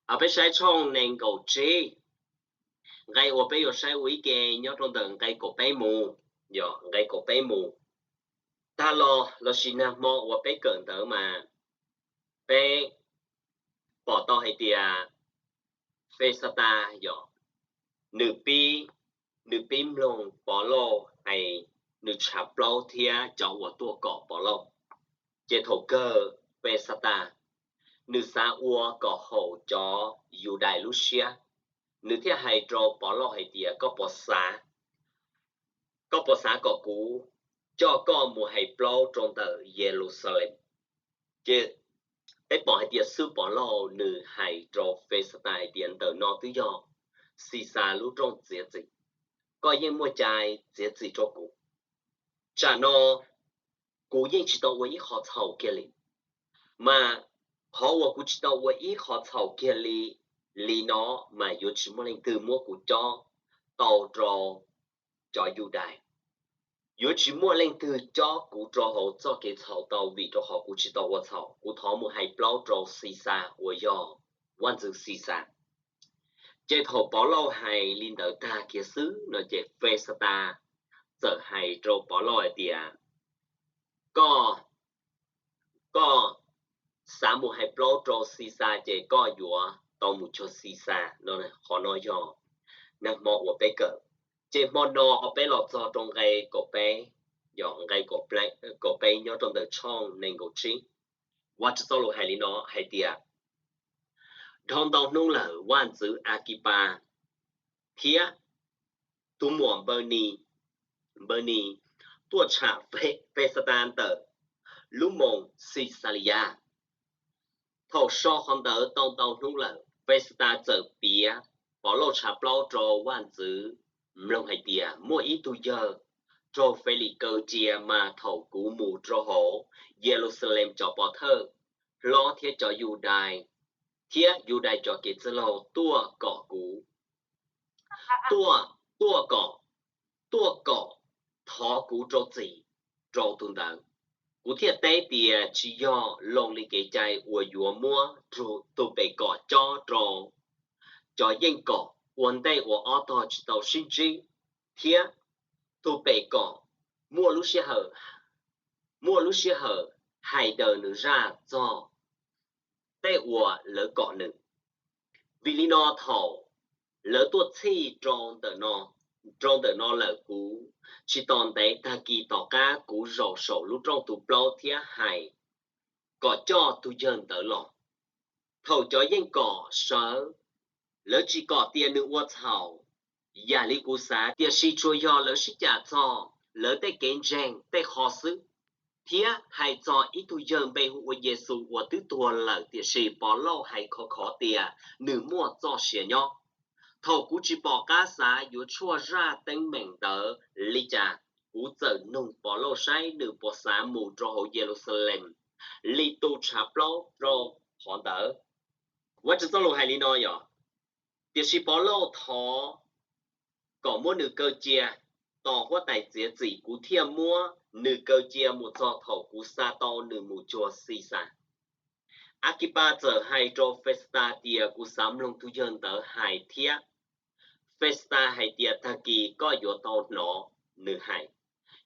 Peb saib tshooj nees nkaum tsib, nqe uas peb yuav saib ua ib ke nyob rau ntawm nqe kaum peb mus, yog nqe kaum peb mus. Tag los lossis nag hmo uas peb kawm ntawd mas peb pom tau hais tias Fexatas yog nws pib, nws pib mloog Pov Lauj hais, nws tshav plaub thiab cov uas tuaj kom Pov Lauj. Ces thaum kawg Fexatas nws xav ua kom haum cov Yudais lub siab, nws thiaj hais rau Pov Lauj hais tias, koj puas xav, koj puas xav kom kuv coj koj mus hais plaub rau ntawm Yeluxalees? Ces peb pom hais tias xib hwb Pov Lauj nws hais rau Fexatas hais tias ntawm no twb yog Sixas lub rooj txiav txim, koj yeej muaj cai txiav txim rau kuv. Tsam no kuv yeej tsis tau ua ib qho txhaum kiag li, mas qhov uas kuv tsis tau ua ib qho txhaum kiag li, li no mas yuav tsis muaj leej twg muab kuv cob tau rau cov Yudais. Yuav tsis muaj leej twg cob kuv rau hauv txoj kev txhaum tau vim rau qhov kuv tsis tau ua txhaum. Kuv thov mus hais plaub rau Sixas uas yog vaj ntxwv Sixas. Ces thaum Pov Lauj hais li ntawd tag kiag xwb no ces Fexatas txawm hais rau Pov Lauj hais tias, koj, koj xav mus hais plaub rau Sixas ces koj yuav tau mus cuag Sixas no. Qhov no yog nag hmo uas peb kawm. Ces hmo no peb los txog rau nqe kaum peb, yog nqe kaum peb nyob rau ntawm tshooj nees nkaum tsib. Vajtswv txoj lus hais li no hais tias, dhau ntau hnub lawm vaj ntxwv Akipas thiab tus muam Npawg Nis, Npawg Nis tuaj tsham Fexatas ntawm lub moos Xixaliyas. Thaum so qhov ntawd tau ntau hnub lawm, Fexatas txawm piav Pov Lauj tshav plaub rau vaj ntxwv mloog hais tias, muaj ib tug yawg raug Felix kaw cia, mas thaum kuv mus rau hauv Yeluxalees cov pov thawj hlob thiab cov Yudais thiab Yudais cov kev txwj laug tuaj kom kuv, tuaj, tuaj kom, tuaj kom thov kuv rau txim rau tus ntawd. Kuv thiaj teb tias tsis yog loo li kev cai uas yuav muab tus pem kom cob rau cov yeej kom ua ntej uas ob tog tsis tau sib ntsib, thiab tus pem kom muaj lub sij hawm, muaj lub sij hawm hais daws nws zaj txog tej uas lawv kom nws. Vim li no thaum lawv tuaj txhij rau ntawm no, rau ntawm no lawm kuv tsis tos ntev, tag kis tom qab kuv zaum saum lub rooj tus plaub thiab hais kom coj tus yawg ntawd los. Thaum cov yeej kom sawv, lawv tsis kom tias nws ua txhaum yam li kuv xav, tiam sis tsuas yog lawv sib cam txog lawv tej kev ntseeg tej qho xwb, thiab hais txog ib tug yawg npe hu ua Yexus uas twb tuag lawm tiam sis Pov Lauj hais khov khov tias nws muaj txoj sia nyob. Thaum kuv tsis pom qab xav yuav tshuaj zaj teeb meem ntawd li cas, kuv txawm nug Pov Lauj saib nws puas xav mus rau hauv Yeluxalees li tus tshav plaub rau qhov ntawd. Vajtswv txoj lus hais li no yog, tiam sis Pov Lauj thov kom muab nws kaw cia tos huab tais txiav txim, kuv thiaj muab nws kaw cia mus txog thaum kuv xa tau nws mus cuag Xixas. Akipas txawm hais rau Fexatas tias kuv xav mloog tus yawg ntawd hais thiab. Fexatas hais tias tag kis koj yuav tau hnov nws hais.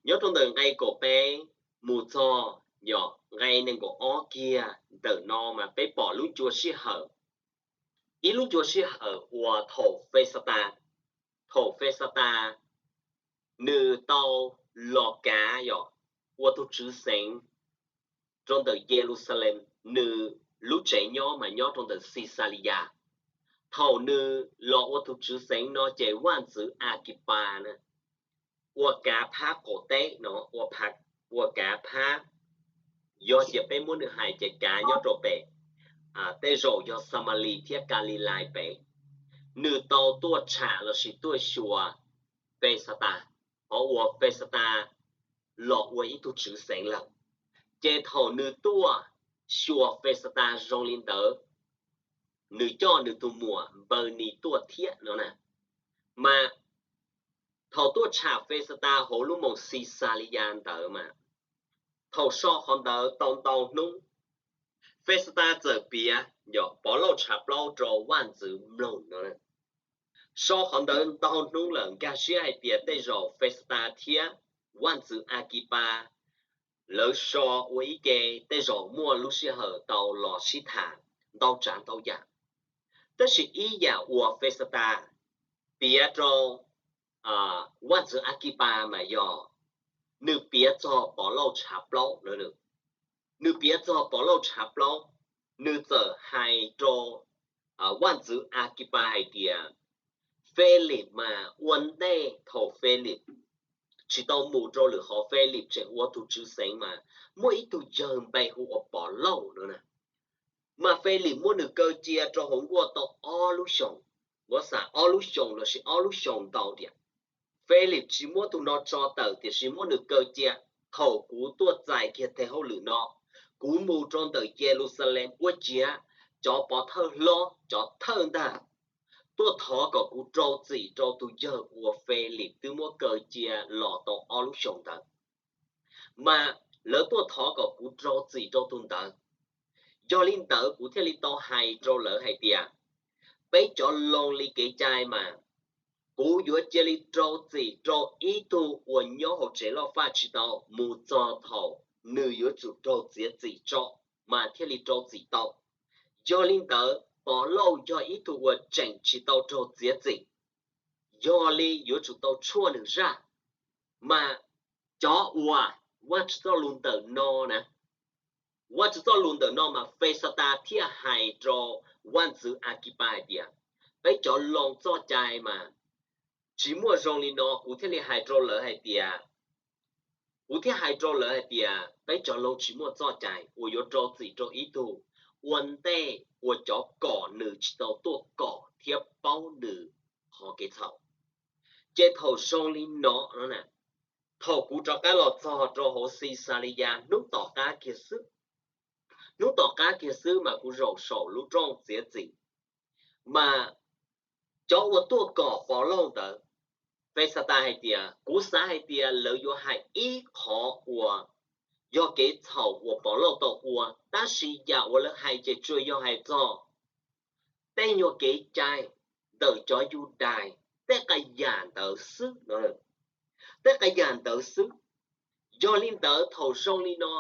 Nyob rau ntawm nqe kaum peb mus txog yog nqe nees nkaum ob kiag ntawm no mas peb pom lub ncua sij hawm, ib lub ncua sij hawm uas thaum Fexatas, thaum Fexatas nws tau los kav yog ua tus tswv xeev rau ntawm Yeluxalees, nws lub tsev nyob mas nyob rau ntawm Xixaliyas. Thaum nws los ua tus tswv xeev no ces vaj ntxwv Akipas na ua kav phab qaum teb no, ua, ua kav phab, yog tias peb muab nws hais ces kav nyob rau pem, tej zaum yog Xamalis thiab Kalilais pem. Nws tau tuaj tsham lossis tuaj xyuas Fexatas, qhov uas Fexatas los ua ib tug tswv xeev lawm. Ces thaum nws tuaj xyuas Fexatas zoo li ntawd, nws coj nws tus muam Npawg Nis tuaj thiab no na. Mas thaum tuaj tsham Fexatas hauv lub moos Xixaliyas ntawd mas, thaum so qhov ntawd tau ntau hnub, Fexatas txawm piav Pov Lauj tshav plaub rau vaj ntxwv mloog no. Sau qhov ntawd ntau hnub lawm, nkag siab hais tias tej zaum Fexatas thiab vaj ntxwv Akipas lawv so ua ib ke, tej zaum muaj lub sij hawm tau los sib tham ntau tsav ntau yam. Tab sis ib yam uas Fexatas piav rau vaj ntxwv Akipas mas yog nws piav txog Pov Lauj tshav plaub. Nws piav txog Pov Lauj tshav plaub, nws txawm hais rau vaj ntxwv Akipas hais tias, Felix mas ua ntej thaum Felix tsis tau mus rau lwm qhov, Felix tseem ua tus tswv xeev mas muaj ib tug yawg npe hu ua Pov Lauj no na. Mas Felix muab nws kaw cia rau hauv nkuaj tau ob lub xyoos, muab xav ob lub xyoos lossis ob lub xyoos ntau tiam. Felix tsis muab tus no tso tawm tiam sis muab nws kaw cia. Thaum kuv tuaj txais kiag tes hauj lwm no, kuv mus rau ntawm Yeluxalees ua ciav cov pov thawj hlob cov thawj ntag tuaj thov kom kuv rau txim rau tus yawg uas Felix twb muab kaw cia los tau ob lub xyoos ntawd. Mas lawv tuaj thov kom kuv rau txim rau tus ntawd. Yog li ntawd kuv thiaj li tau hais rau lawv hais tias, peb cov Loos li kev cai mas kuv yuav cia li rau txim rau ib tug uas nyob hauv tsev loj faj tsis tau mus txog thaum nws yuav tsum raug txiav txim tso mas thiaj li rau txim tau. Yog li ntawd Pov Lauj yog ib tug uas tseem tsis tau raug txiav txim, yog li yuav tsum tau tshuaj nws zaj. Mas cov uas Vajtswv txoj lus ntawm no na, Vajtswv txoj lus ntawm no mas Fexatas thiaj hais rau vaj ntxwv Akipas hais tias, peb cov Loos txoj cai mas tsis muaj zoo li no, kuv thiaj li hais rau lawv hais tias, kuv thiaj hais rau lawv hais tias peb cov Loos tsis muaj txoj cai uas yuav rau txim rau ib tug ua ntej uas cov kom nws tsis tau tuaj kom thiab paub nws qhov kev txhaum. Ces thaum zoo li no, thaum kuv rov qab los txog rau hauv Xixaliyas hnub tom qab kiag xwb, hnub tom qab kiag xwb mas kuv zaum saum lub rooj txiav txim, mas cov uas tuaj kom Pov Lauj ntawd, Fexatas hais tias kuv xav hais tias lawv yuav hais ib qhov uas yog kev txhaum uas Pov Lauj tau ua, tab sis yam uas lawv hais ces tsuas yog hais txog tej nyuag kev cai ntawm cov Yudais, tej qas yam ntawd xwb no, tej qas yam ntawd xwb. Yog li ntawd thaum zoo li no,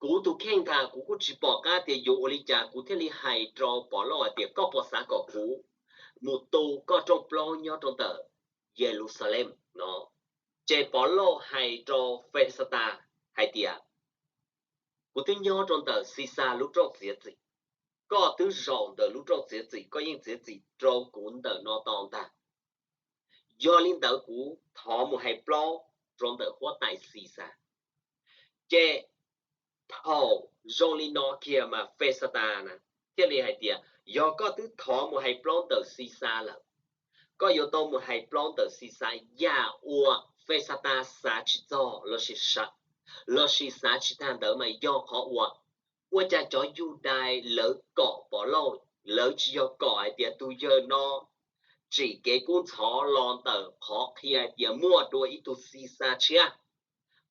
kuv tus kheej ntag kuv kuj tsis pom qab tias yuav ua li cas, kuv thiaj li hais rau Pov Lauj hais tias koj puas xav kom kuv mus tu koj rooj plaub nyob rau ntawm Yeluxalees no? Ces Pov Lauj hais rau Fexatas hais tias, kuv twb nyob rau ntawm Xixas lub rooj txiav txim, koj twb zaum ntawm lub rooj txiav txim, koj yeej txiav txim rau kuv ntawm no tau ntag. Yog li ntawd kuv thov mus hais plaub rau ntawm huab tais Xixas. Ces thaum zoo li no kiag mas Fexatas na thiaj li hais tias, yog koj twb thov mus hais plaub ntawm Xixas lawm, koj yuav tau mus hais plaub ntawm Xixas. Yam uas Fexatas xav tsis txog lossis xav tsis tag ntawd mas yog qhov uas ua cas cov Yudais lawv kom Pov Lauj, lawv tsis yog kom hais tias tus yawg no tsim kev kub ntxhov los ntawm qhov qhia hais tias muaj dua ib tug Xixas tshiab,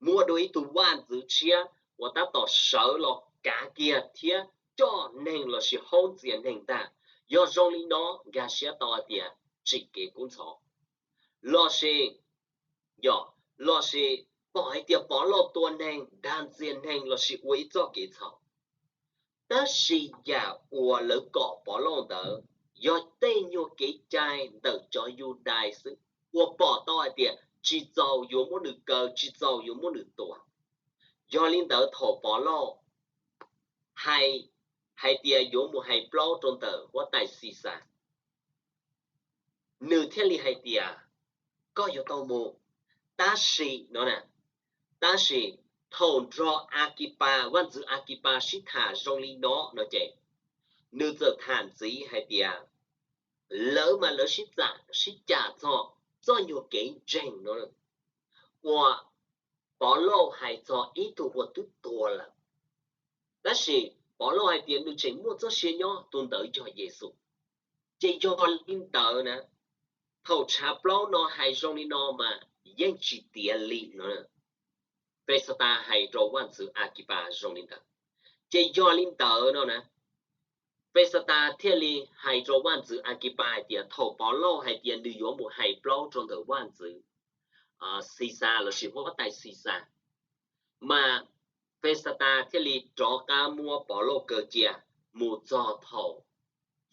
muaj dua ib tug vaj ntxwv tshiab uas tab tom sawv los kav kiag thiab coj neeg lossis haub ntxias neeg ntag. Yog zoo li no nkag siab tau hais tias tsim kev kub ntxhov lossis, yog, lossis pom hais tias Pov Lauj tua neeg, dag ntxias neeg lossis ua ib txoj kev txhaum. Tab sis yam uas lawv kom Pov Lauj ntawd yog tej nyuag kev cai ntawm cov Yudais xwb, uas pom tau hais tias tsis txaus yuav muab nws kaw, tsis txaus yuav muab nws tua. Yog li ntawd thaum Pov Lauj hais, hais tias yuav mus hais plaub rau ntawm huab tais Xixas, nws thiaj li hais tias koj yuav tau mus. Tab sis no, tab sis thaum nrog Akipas, vaj ntxwv Akipas sib tham zoo li no no ces nws txawm tham ntxiv hais tias lawv mas lawv sib txam sib cam txog txoj nyuag kev ntseeg no, uas Pov Lauj hais txog ib tug uas twb tuag lawm, tab sis Pov Lauj hais tias nws tseem muaj txoj sia nyob, tus ntawd yog Yexus. Ces yog li ntawd na, thaum tshav plaub no hais zoo li no mas yeej tsis tiav li no. Fexatas hais rau vaj ntxwv Akipas zoo li ntawd. Ces yog li ntawd no na, Fexatas thiaj li hais rau vaj ntxwv Akipas hais tias thaum Povlauj hais tias nws yuav mus hais plaub rau ntawm vaj ntxwv Xixas lossis huab tais Xixas, mas Fexatas thiaj li rov qab muab Povlauj kaw cia mus txog thaum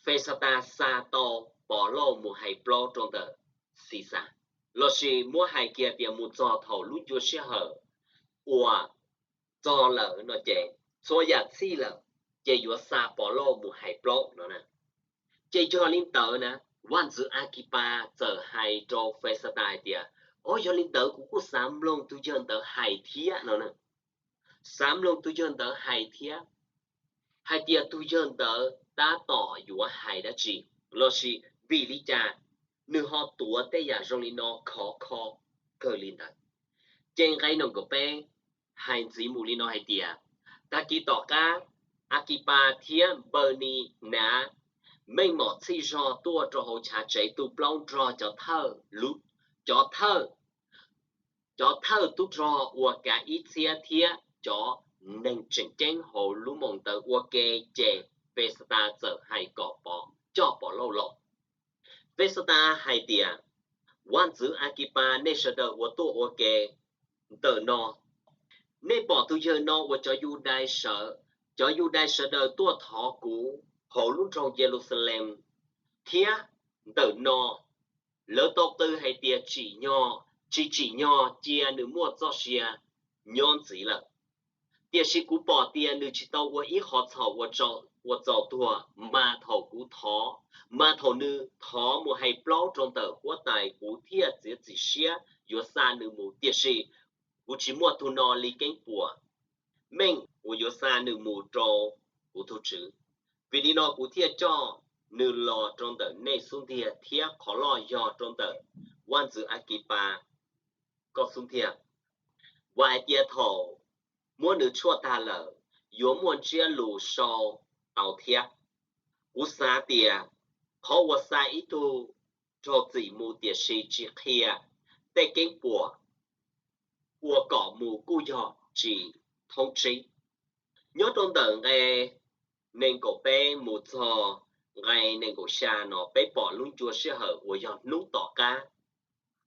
Fexatas xa tau Povlauj mus hais plaub rau ntawm Xixas, lossis muab hais kiag tias mus txog thaum lub ncua sij hawm uas txog lawm no ces txhua yam txhij lawm, ces yuav xa Povlauj mus hais plaub no na. Ces yog li ntawd na, vaj ntxwv Akipas txawm hais rau Fexatas hais tias, o, yog li ntawd kuv kuj xav mloog tus yawg ntawd hais thiab no na. Xav mloog tus yawg ntawd hais thiab, hais tias tus yawg ntawd tab tom yuav hais dab tsi, lossis vim li cas nws ho tuav tej yam zoo li no khov kho kawg li ntawd. Ces nqe nees nkaum peb hais ntxiv mus li no hais tias, tag kis tom qab Akipas thiab Npawninas meej mom txhij zog tuaj rau hauv chav tsev tu plaub nrog cov thawj, cov thawj, cov thawj tub rog ua kav ib txhiab thiab cov neeg tseem ceeb hauv lub moos ntawd ua ke, ces Fexatas txawm hais kom coj Povlauj los. Fexatas hais tias, vaj ntxwv Akipas, nej sawv daws uas tuaj ua ke ntawm no, nej pom tus yawg no uas cov Yudais sawv, cov Yudais sawv daws tuaj thov kuv hauv lub nroog Yeluxalees thiab ntawm no, lawv tau qw hais tias tsim nyog, tsis tsim nyog cia nws muaj txoj sia nyob ntxiv lawm. Tiam sis kuv pom tias nws tsis tau ua ib qho txhaum uas txaus tuag, mas thaum kuv thov, mas thaum nws thov mus hais plaub rau ntawm huab tais, kuv thiaj txiav txim siab yuav xa nws mus, tiam sis kuv tsis muaj tug no li keeb puam meej uas yuav xa nws mus rau kuv tus tswv. Vim li no kuv thiaj coj nws los rau ntawm nej xub ntiag, thiab qhov loj yog rau ntawm vaj ntxwv Akipas koj xub ntiag, vam hais tias thaum muab nws tshuaj tag lawm, yuav muaj ntsiab lus sau tau thiab. Kuv xav tias qhov uas xa ib tug raug txim mus tiam sis tsis qhia tej keeb puam ua kom mus kuj yog tsis thoob tsib. Nyob rau ntawm nqe nees nkaum peb mus txog nqe nees nkaum xya no peb pom lub ncua sij hawm uas yog hnub tom qab.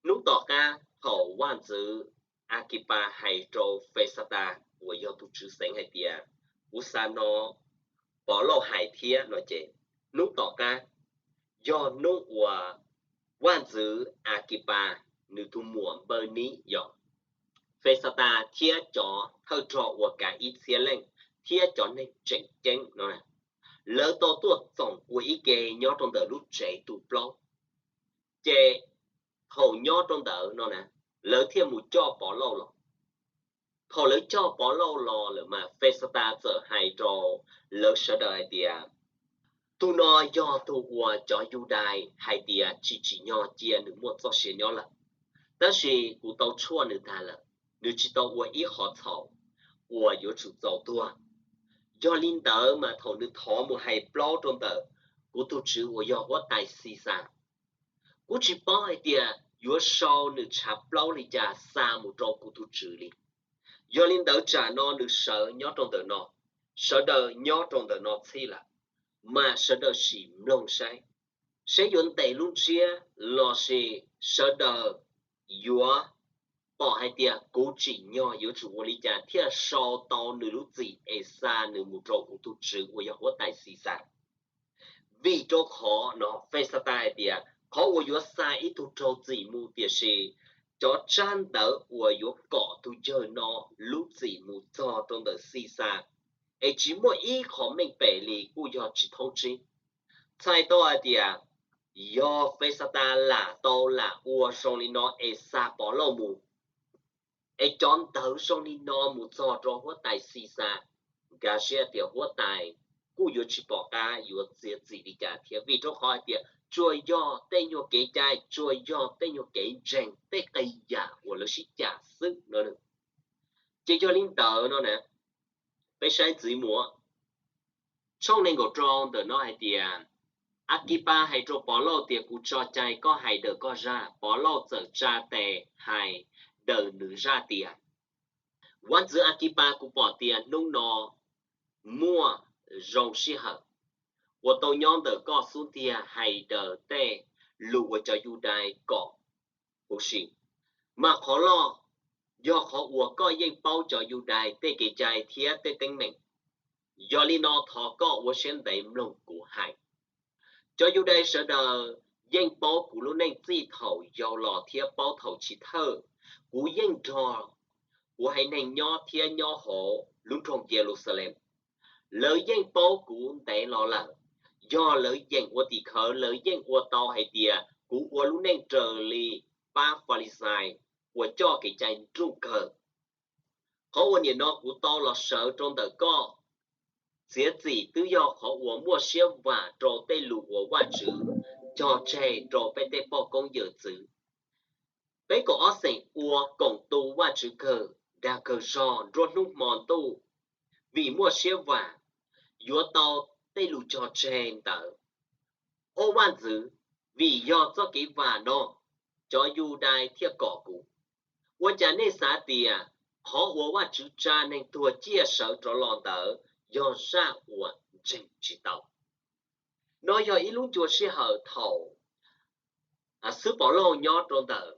Hnub tom qab thaum vaj ntxwv Akipas hais rau Fexatas uas yog tus tswv xeev hais tias, kuv xa no Povlauj hais thiab no ces, hnub tom qab yog hnub uas vaj ntxwv Akipas nws tus muam Npawninas, Fexatas thiab cov thawj rog uas kav ib txhiab leej thiab cov neeg tseem ceeb no, lawv tau tuaj txoom ua ib ke nyob rau ntawm lub tsev tu plaub. Ces thaum nyob rau ntawd no na, lawv thiaj mus coj Povlauj los. Thaum lawv coj Povlauj los lawm mas Fexatas txawm hais rau lawv sawv daws hais tias, tus no yog tus uas cov Yudais hais tias tsis tsim nyog cia nws muaj txoj sia nyob lawm, tab sis kuv tau tshuaj nws tag lawm, nws tsis tau ua ib qho txhaum uas yuav tsum txaus tuag. Yog li ntawd mas thaum nws thov mus hais plaub rau ntawm kuv tus tswv uas yog huab tais Xixas, kuv tsis paub hais tias yuav sau nws tshav plaub li cas xa mus rau kuv tus tswv li. Yog li ntawd tsam no nws sawv nyob rau ntawm no, sawv daws nyob rau ntawm no txhij lawm, mas sawv daws sim mloog saib, saib yuav ntes lub ntsiab lossis sawv daws yuav pom hais tias kuv tsim nyog yuav tsum ua li cas thiaj sau tau nws lub txim es xa nws mus rau kuv tus tswv uas yog huab tais Xixas. Vim rau qhov no Fexatas hais tias qhov uas yuav xa ib tug raug txim mus tiam sis cov tsab ntawv uas yuav kom tus yawg no lub txim mus txog rau ntawm Xixas es tsis muaj ib qho meej pem li kuj yog tsis thoob tsib. Txhais tau hais tias yog Fexatas lam tau lam ua zoo li no es xa Povlauj mus, es cov ntawv zoo li no mus txog rau huab tais Xixas, nkag siab tias huab tais kuj yuav tsis pom qab yuav txiav txim li cas thiab, vim rau qhov hais tias tsuas yog tej nyuag kev cai, tsuas yog tej nyuag kev ntseeg, tej qee yam uas lawv sib cam xwb no. Ces yog li ntawd no na, peb saib ntxiv mus, tshooj nees nkaum rau ntawm no hais tias, Akipas hais rau Povlauj tias, kuv tso cai koj hais daws koj zaj. Povlauj txawm tsa tes hais daws nws zaj tias, vaj ntxwv Akipas, kuv pom tias hnub no muaj zoo sij hawm uas tau nyob ntawm koj xub ntiag hais daws tej lus uas cov Yudais kom huv si. Mas qhov loj yog qhov uas koj yeej paub cov Yudais tej kev cai thiab tej teeb meem. Yog li no thov koj ua siab ntev mloog kuv hais. Cov Yudais sawv daws yeej paub kuv lub neej txij thaum yau los thiab paub thaum chiv thawj kuv yeej nrog kuv haiv neeg nyob thiab nyob hauv lub nroog Yeluxalees. Lawv yeej paub kuv ntev los lawm. Yog lawv yeem ua tim khawv, lawv yeej ua tau hais tias kuv ua lub neej raws li pab Falixais uas coj kev cai nruj kawg. Qhov uas nim no kuv tau los sawv rau ntawm koj txiav txim twb yog qhov uas muaj siab vam rau tej lus uas Vajtswv cog tseg rau peb tej poj koob yawm txwv. Peb kaum ob xeem ua koom tu Vajtswv kawg dag kawg zog nruab hnub hmo ntuj, vim muaj siab vam yuav tau tej lus cog tseg ntawd. Au vaj ntxwv, vim yog txoj kev vam no cov Yudais thiaj kom kuv. Ua cas nej xav tias qhov uas Vajtswv tsa neeg tuag ciaj sawv rov los ntawd yog zaj uas ntseeg tsis tau? No yog ib lub ncua sij hawm thaum xib Pov Lauj nyob rau ntawm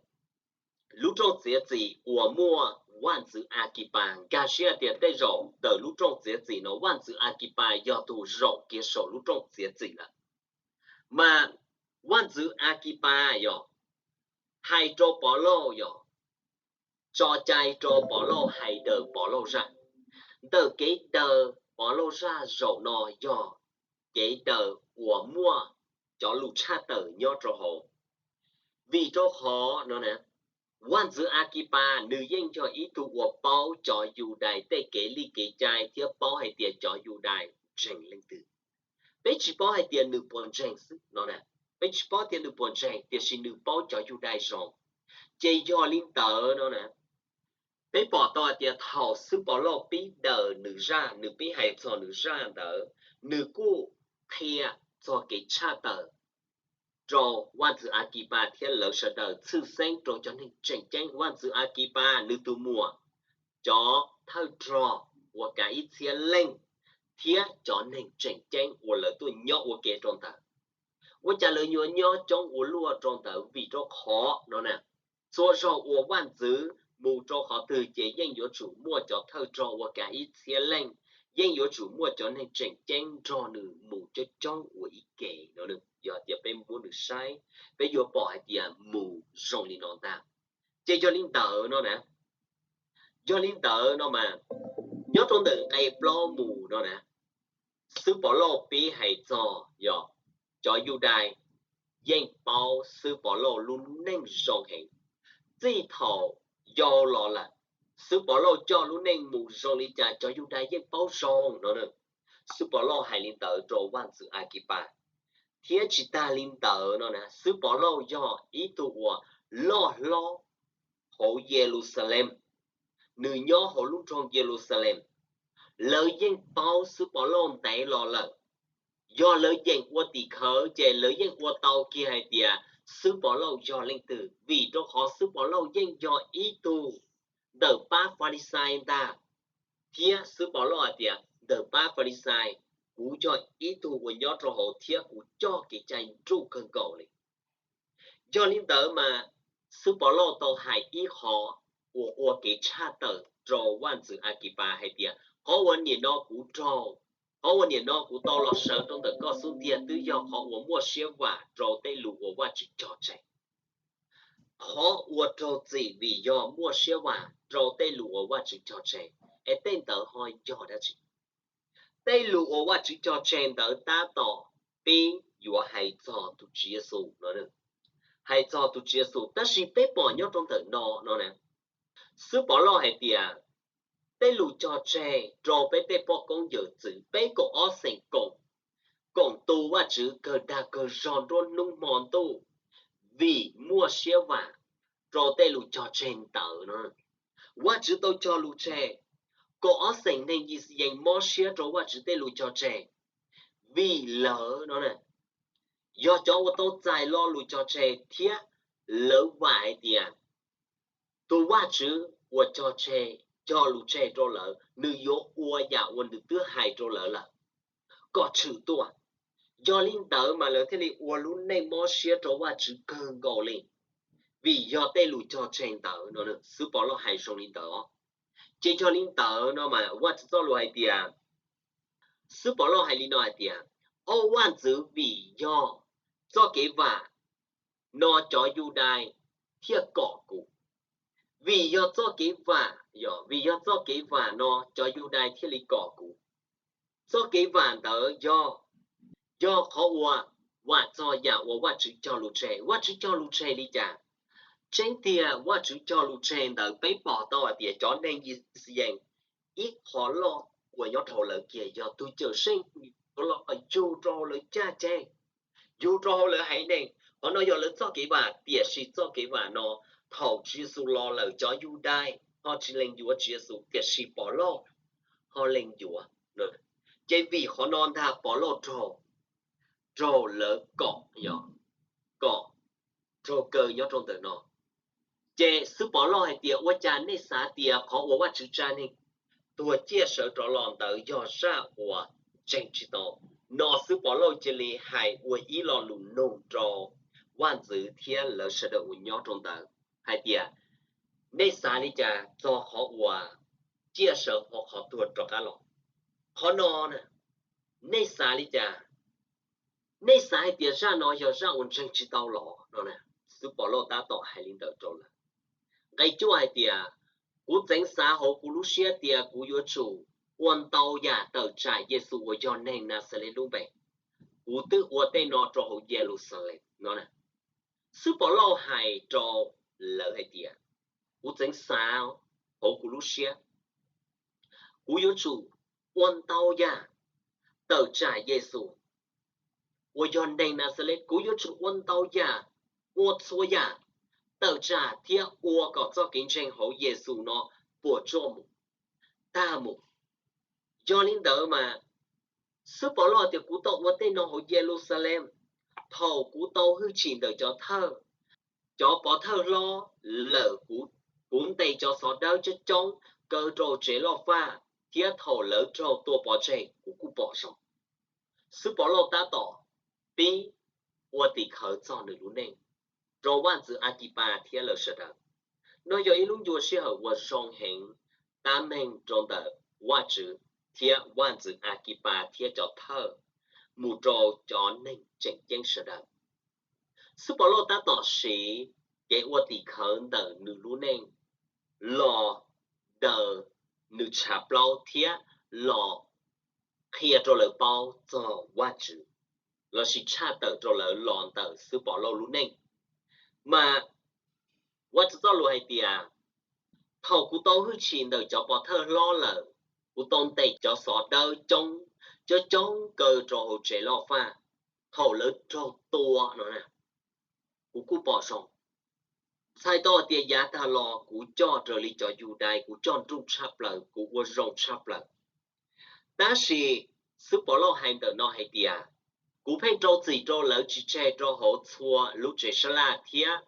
lub rooj txiav txim uas muaj vaj ntxwv Akipas. Nkag siab tias tej zaum ntawm lub rooj txiav txim no vaj ntxwv Akipas yog tus zaum kiag saum lub rooj txiav txim lawm. Mas vaj ntxwv Akipas yog hais rau Pov Lauj, yog tso cai rau Pov Lauj hais daws Pov Lauj zaj. Ntawm kev daws Pov Lauj zaj zaum no yog kev daws uas muaj cov lus tshaj tawm nyob rau hauv. Vim rau qhov no vaj ntxwv Akipas nws yeej yog ib tug uas paub cov Yudais tej kev lij kev cai thiab paub hais tias cov Yudais ntseeg leej twg. Peb tsis paub hais tias nws puas ntseeg xwb no, peb tsis paub tias nws puas ntseeg, tiam sis nws paub cov Yudais zoo. Ces yog li ntawd no peb pom tau hais tias thaum xib Pov Lauj pib daws nws zaj, nws pib hais txog nws zaj ntawd, nws kuj qhia txog kev tshaj tawm rau vaj ntxwv Akipas thiab lawv sawv daws txhwj xeeb rau cov neeg tseem ceeb. Vaj ntxwv Akipas nws tus muam, cov thawj rog uas kav ib txhiab leej, thiab cov neeg tseem ceeb uas lawv tuaj nyob ua ke rau ntawd. Ua cas lawv yuav nyob coob ua luaj rau ntawd? Vim rau qhov no txhua zaug uas vaj ntxwv mus rau qhov twg ces yeej yuav tsum muaj cov thawj rog uas kav ib txhiab leej, yeej yuav tsum muaj cov neeg tseem ceeb nrog nws mus coob coob ua ib ke no. Yog tias peb muab nws saib, peb yuav pom hais tias mus zoo li no ntag. Ces yog li ntawd no na, yog li ntawd no mas, nyob rau ntawm nqe plaub mus no na, xib Pov Lauj pib hais txog yog cov Yudais yeej paub xib Pov Lauj lub neej zoo heev. Txij thaum yau los lawm, xib Pov Lauj coj lub neej mus zoo li cas cov Yudais yeej paub zoo no. Xib Pov Lauj hais li ntawd rau vaj ntxwv Akipas. Thiab tsis tag li ntawd no na, xib Pov Lauj yog ib tug uas loj hlob hauv Yeluxalees, nws nyob hauv lub nroog Yeluxalees. Lawv yeej paub xib Pov Lauj ntev los lawm. Yog lawv yeem ua tim khawv ces lawv yeej ua tau kiag hais tias xib Pov Lauj yog leej twg, vim rau qhov xib Pov Lauj yeej yog ib tug ntawm pab Falixais ntag. Thiab xib Pov Lauj hais tias ntawm pab Falixais, kuv yog ib tug uas nyob rau hauv thiab kuv coj kev cai nruj kawg nkaus li. Yog li ntawd mas xib Pov Lauj tau hais ib qho uas ua kev tshaj tawm rau vaj ntxwv Akipas hais tias qhov uas nim no kuv raug, qhov uas nim no kuv tau los sawv rau ntawm koj xub ntiag twb yog qhov uas muaj siab vam rau tej lus uas Vajtswv cog tseg. Qhov uas raug txim vim yog muaj siab vam rau tej lus uas Vajtswv cog tseg. Es tej ntawd ho yog dab tsi? Tej lus uas Vajtswv cog tseg ntawd tab tom pib yuav hais txog tus Tswv Yexus no, hais txog tus Tswv Yexus. Tab sis peb pom nyob rau ntawm no no na, xib Pov Lauj hais tias tej lus cog tseg rau peb tej poj koob yawm txwv, peb kaum ob xeem koom, koom tu Vajtswv kawg dag kawg zog nruab hnub hmo ntuj, vim muaj siab vam rau tej lus cog tseg ntawd no. Vajtswv tau cog lus tseg, kaum ob xeem neeg Yixayees mob siab rau Vajtswv tej lus cog tseg, vim lawv no yog cov uas tau txais lo lus cog tseg thiab lawv vam hais tias tus Vajtswv uas cog tseg, cog lus tseg rau lawv, nws yuav ua yam uas nws twb hais rau lawv lawm kom tshwm tuaj. Yog li ntawd mas lawv thiaj li ua lub neej mob siab rau Vajtswv kawg nkaus li, vim yog tej lus cog tseg ntawd no. Xwb Pov Lauj hais zoo li ntawd os. Ces yog li ntawd no mas Vajtswv txoj lus hais tias, Xwb Pov Lauj hais li no hais tias, Au Vaj ntxwv, vim yog txoj kev vam no cov Yudais thiaj kom kuv. Vim yog txoj kev vam, vim yog txoj kev vam no cov Yudais thiaj li kom kuv. Txoj kev vam ntawd yog, yog qhov uas vam txog yam uas Vajtswv cog lus tseg. Vajtswv cog lus tseg li cas? Tseeb tiag Vajtswv cog lus tseg ntawd peb pom tau hais tias cov neeg Yixayees ib qho loj uas nyob rau lawv kiag yog tus Cawmseej yuav los yug rau hauv lawv caj ceg, yug rau hauv lawv haiv neeg. Qhov no yog lawv txoj kev vam, tiam sis txoj kev vam no thaum Tswv Yexus los lawm cov Yudais ho tsis lees yuav Tswv Yexus, tiam sis Pov Lauj ho lees yuav. Ces vim qhov no ntag Pov Lauj raug, raug lawv kom, kom raug kaw nyob rau ntawm no. Ces xwb Pov Lauj hais tias, Ua cas nej xav tias qhov uas Vajtswv tsa neeg tuag ciaj sawv rov los ntawd yog zaj uas ntseeg tsis tau? No xwb Pov Lauj cia li hais ua ib lo lus nug rau vaj ntxwv thiab lawv sawv daws uas nyob rau ntawd hais tias, Nej xav li cas txog qhov uas ciaj sawv hauv qhov tuag rov qab los? Qhov no nej xav li cas? Nej xav hais tias zaj no yog zaj uas ntseeg tsis tau los no? Xwb Pov Lauj tab tom hais li ntawd rau lawv. Nqe cuaj hais tias, Kuv txeev xav hauv kuv lub siab tias kuv yuav tsum ua ntau yam tawm tsam Yexus uas yog neeg Naxales lub npe. Kuv twb ua tej no rau hauv Yeluxalees no. Xwb Pov Lauj hais rau lawv hais tias, Kuv txeev xav hauv kuv lub siab, kuv yuav tsum ua ntau yam tawm tsam Yexus uas yog neeg Naxales. Kuv yuav tsum ua ntau yam, ua txhua yam tawm tsam thiab ua kom txoj kev ntseeg hauv Yexus no puas tsuaj mus, tag mus. Yog li ntawd mas xwb Pov Lauj tias, Kuv tau ua tej no hauv Yeluxalees. Thaum kuv tau hwj chim ntawm cov thawj, cov pov thawj hlob lawm, kuv ntes cov xov dawb coob coob kaw rau tsev loj faj, thiab thaum lawv raug tua pov tseg kuv kuj pom zoo. Xwb Pov Lauj tab tom pib ua tim khawv txog nws lub neej rau vaj ntxwv Akipas thiab lawv sawv daws. No yog ib lub ncua sij hawm uas zoo heev tab meeg rau ntawm Vajtswv thiab vaj ntxwv Akipas thiab cov thawj mus rau cov neeg tseem ceeb sawv daws. Xwb Pov Lauj tab tom siv kev ua tim khawv ntawm nws lub neej los daws nws tshav plaub thiab los qhia rau lawv paub txog Vajtswv, lossis tshaj tawm rau lawv los ntawm xwb Pov Lauj lub neej. Mas Vajtswv txoj lus hais tias, Thaum kuv tau hwj chim ntawm cov pov thawj hlob lawm, kuv tau ntes cov xov dawb coob, coob coob kaw rau hauv tsev loj faj. Thaum lawv raug tua no, kuv kuj pom zoo. Txhais tau hais tias yav tag los kuv coj raws li cov Yudais, kuv coj nruj tshaj plaws, kuv ua zoo tshaj plaws. Tab sis xwb Pov Lauj hais ntawm no hais tias, Kuv pheej rau txim rau lawv tsis tseg rau hauv txhua lub tsev sab laj thiab,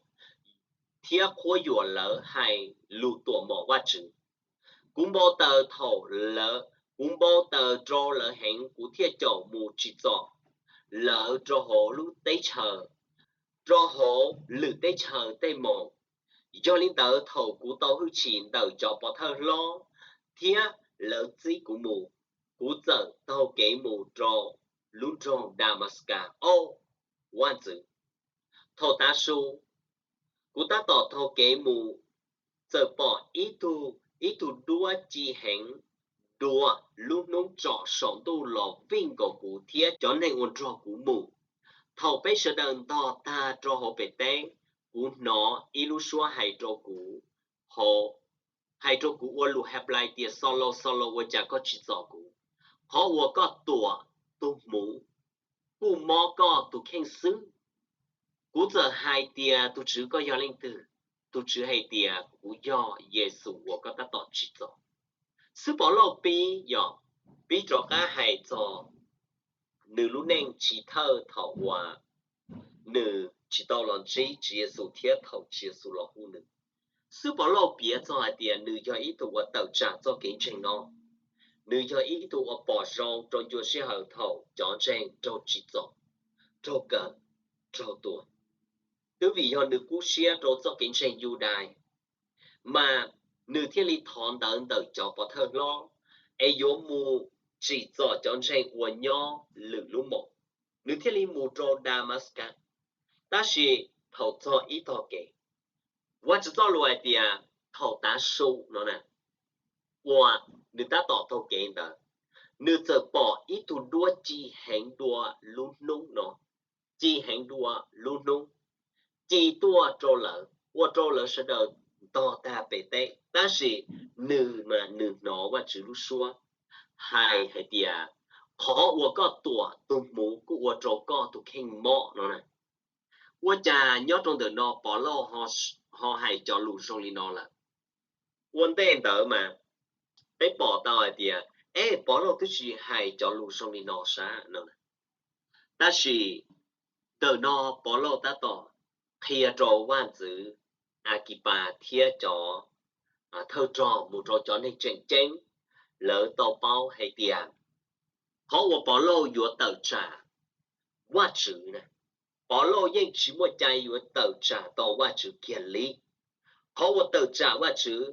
thiab qhuab yuam lawv hais lus tuam mom Vajtswv. Kuv npau taws thaum lawv, kuv npau taws rau lawv heev, kuv thiaj caum mus tsim txom lawv rau hauv lub teb chaws, rau hauv lwm teb chaws tej moos. Yog li ntawd, thaum kuv tau hwj chim ntawm cov pov thawj hlob thiab lawv txib kuv mus, kuv txawm taug kev mus rau lub nroog Damaskas. Au, vaj ntxwv, thaum tav su kuv tab tom taug kev mus, txawm pom ib tug, ib tug duab ci heev dua lub hnub tsom saum ntuj los vij nkaus kuv thiab cov neeg uas nrog kuv mus. Thaum peb sawv daws ntog tag rau hauv pem teb, kuv hnov ib lub suab hais rau kuv, hais rau kuv ua lus Henplais tias, Xaulaus, Xaulaus, ua cas koj tsim txom kuv? Qhov uas koj tuam tus hmuv kuj mob koj tus kheej xwb. Kuv txawm hais tias, Tus Tswv, koj yog leej twg? Tus Tswv hais tias, Kuv yog Yexus uas koj tab tom tsim txom. Xwb Pov Lauj pib, yog pib rov qab hais txog nws lub neej chiv thawj thaum uas nws tsis tau los ntsib Tswv Yexus thiab thaum Tswv Yexus los hu nws. Xwb Pov Lauj piav txog hais tias nws yog ib tug uas tawm tsam txoj kev ntseeg no. Nws yog ib tug uas pom zoo rau ncua sij hawm thaum cov ntseeg raug tsim txom. raug kaw, raug tua. Twb vim yog nws kub siab rau txoj kev ntseeg Yudais, mas nws thiaj li thov ntawv ntawm cov pov thawj hlob es yuav mus tsim txom cov ntseeg uas nyob lwm lub mos. Nws thiaj li mus rau Damaskas. Tab sis thaum txog ib tog kev, Vajtswv txoj lus hais tias thaum tav su no na, uas nws tab tom taug kev ntawd, nws txawm pom ib tug duab ci heev dua lub hnub no, ci heev dua lub hnub, ci tuaj rau lawv, ua rau lawv sawv daws ntog tag pem teb. Tab sis nws mas nws hnov Vajtswv lub suab hais hais tias, qhov uas koj tuam tus hmuv kuj ua rau koj tus kheej mob no na. Ua cas nyob rau ntawm no Pov Lauj ho hais cov lus zoo li no lawm? Ua ntej ntawd mas peb pom tau hais tias, es Pov Lauj twb tsis hais cov lus zoo li no sab no. Tab sis ntawm no Pov Lauj tab tom qhia rau vaj ntxwv Akipas thiab cov thawj rog mus rau cov neeg tseem ceeb, lawv tau paub hais tias qhov uas Pov Lauj yuav tawm tsam Vajtswv na, Pov Lauj yeej tsis muaj cai yuav tawm tsam tau Vajtswv kiag li. Qhov uas tawm tsam Vajtswv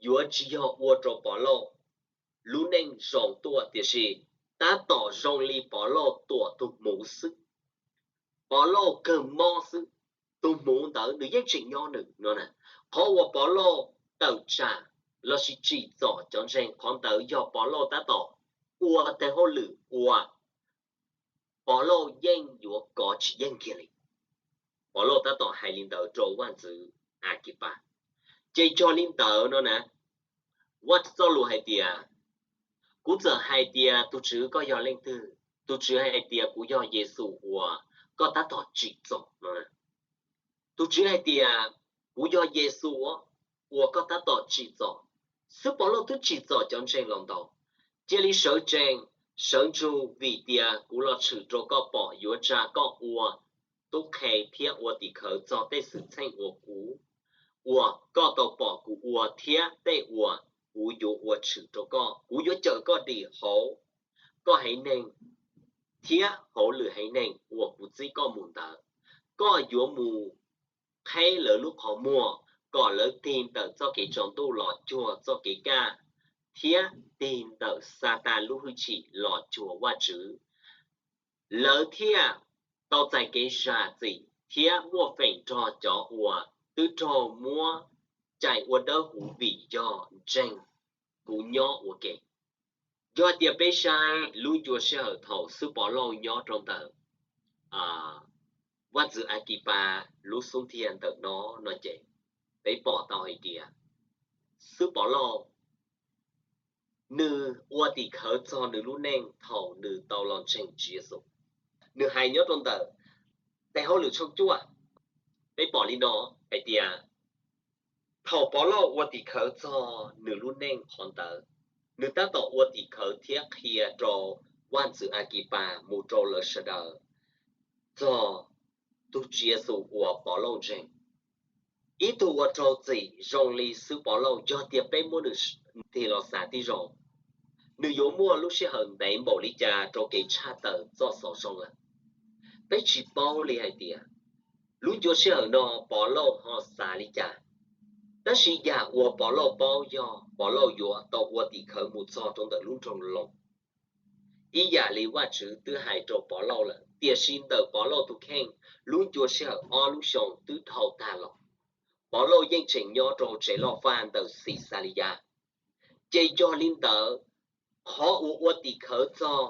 yuav tsis yog ua rau Pov Lauj lub neej zoo tuaj, tiam sis tab tom zoo li Pov Lauj tuam tus hmuv xwb. Pov Lauj kawg mob xwb, tus hmuv ntawd nws yeej tseem nyob nws no na. Qhov uas Pov Lauj tawm tsam lossis tsim txom cov ntseeg, qhov ntawd yog Pov Lauj tab tom ua tej hauj lwm uas Pov Lauj yeej yuav kov tsis yeej kiag li. Pov Lauj tab tom hais li ntawd rau vaj ntxwv Akipas. Ces yog li ntawd no na, Vajtswv txoj lus hais tias, kuv txawm hais tias, tus Tswv, koj yog leej twg? Tus Tswv hais tias, kuv yog Yexus uas koj tab tom tsim txom no. Tus Tswv hais tias, kuv yog Yexus uas koj tab tom tsim txom. Xwb Pov Lauj twb tsim txom cov ntseeg los ntau. Cia li sawv tsees, sawv ntsug, vim tias kuv los tshwm rau koj pom yuav tsa koj ua tub qhe thiab ua tim khawv txog tej xwm txheej uas kuv, uas koj tau pom kuv ua thiab tej uas kuv yuav ua tshwm rau koj. Kuv yuav cawm koj dim hauv koj haiv neeg thiab hauv lwm haiv neeg uas kuv txib koj mus ntawd. Koj yuav mus qheb lawv lub qhov muag kom lawv tig ntawm txoj kev tsaus ntuj los cuag txoj kev kaj, thiab tig ntawm Xatas lub hwj chim los cuag Vajtswv. Lawv thiaj tau txais kev zam txim thiab muaj feem nrog cov uas twb raug muab cais ua dawb huv vim yog ntseeg kuv nyob ua ke. Yog tias peb saib lub ncua sij hawm thaum xib hwb Pov Lauj nyob rau ntawm vaj ntxwv Akipas lub xub ntiag ntawm no no ces peb pom tau hais tias xib hwb Pov Lauj nws ua tim khawv txog nws lub neej thaum nws tau los ntseeg Tswv Yexus. Nws hais nyob rau ntawm Tes Hauj Lwm tshooj cuaj, peb pom li no hais tias thaum Pov Lauj ua tim khawv txog nws lub neej qhov ntawd, nws tab tom ua tim khawv thiab qhia rau vaj ntxwv Akipas mus rau lawv sawv daws txog tus Tswv Yexus uas Pov Lauj ntseeg. Ib tug uas raug txim zoo li xib hwb Pov Lauj, yog tias peb muab nws tig los xav tib zoo, nws yuav muaj lub sij hawm ntev npaum li cas rau kev tshaj tawm txoj xov zoo lawm? Peb tsis paub li hais tias lub ncua sij hawm no Pov Lauj ho xav li cas. Tab sis yam uas Pov Lauj paub yog Pov Lauj yuav tau ua tim khawv mus txog rau ntawm lub nroog Loos, ib yam li Vajtswv twb hais rau Pov Lauj lawm. Tiam sis ntawm Pov Lauj tus kheej, lub ncua sij hawm ob lub xyoos twb dhau tag los, Pov Lauj yeej tseem nyob rau tsev loj faj ntawm Xixaliyas. Ces yog li ntawd, qhov uas ua tim khawv txog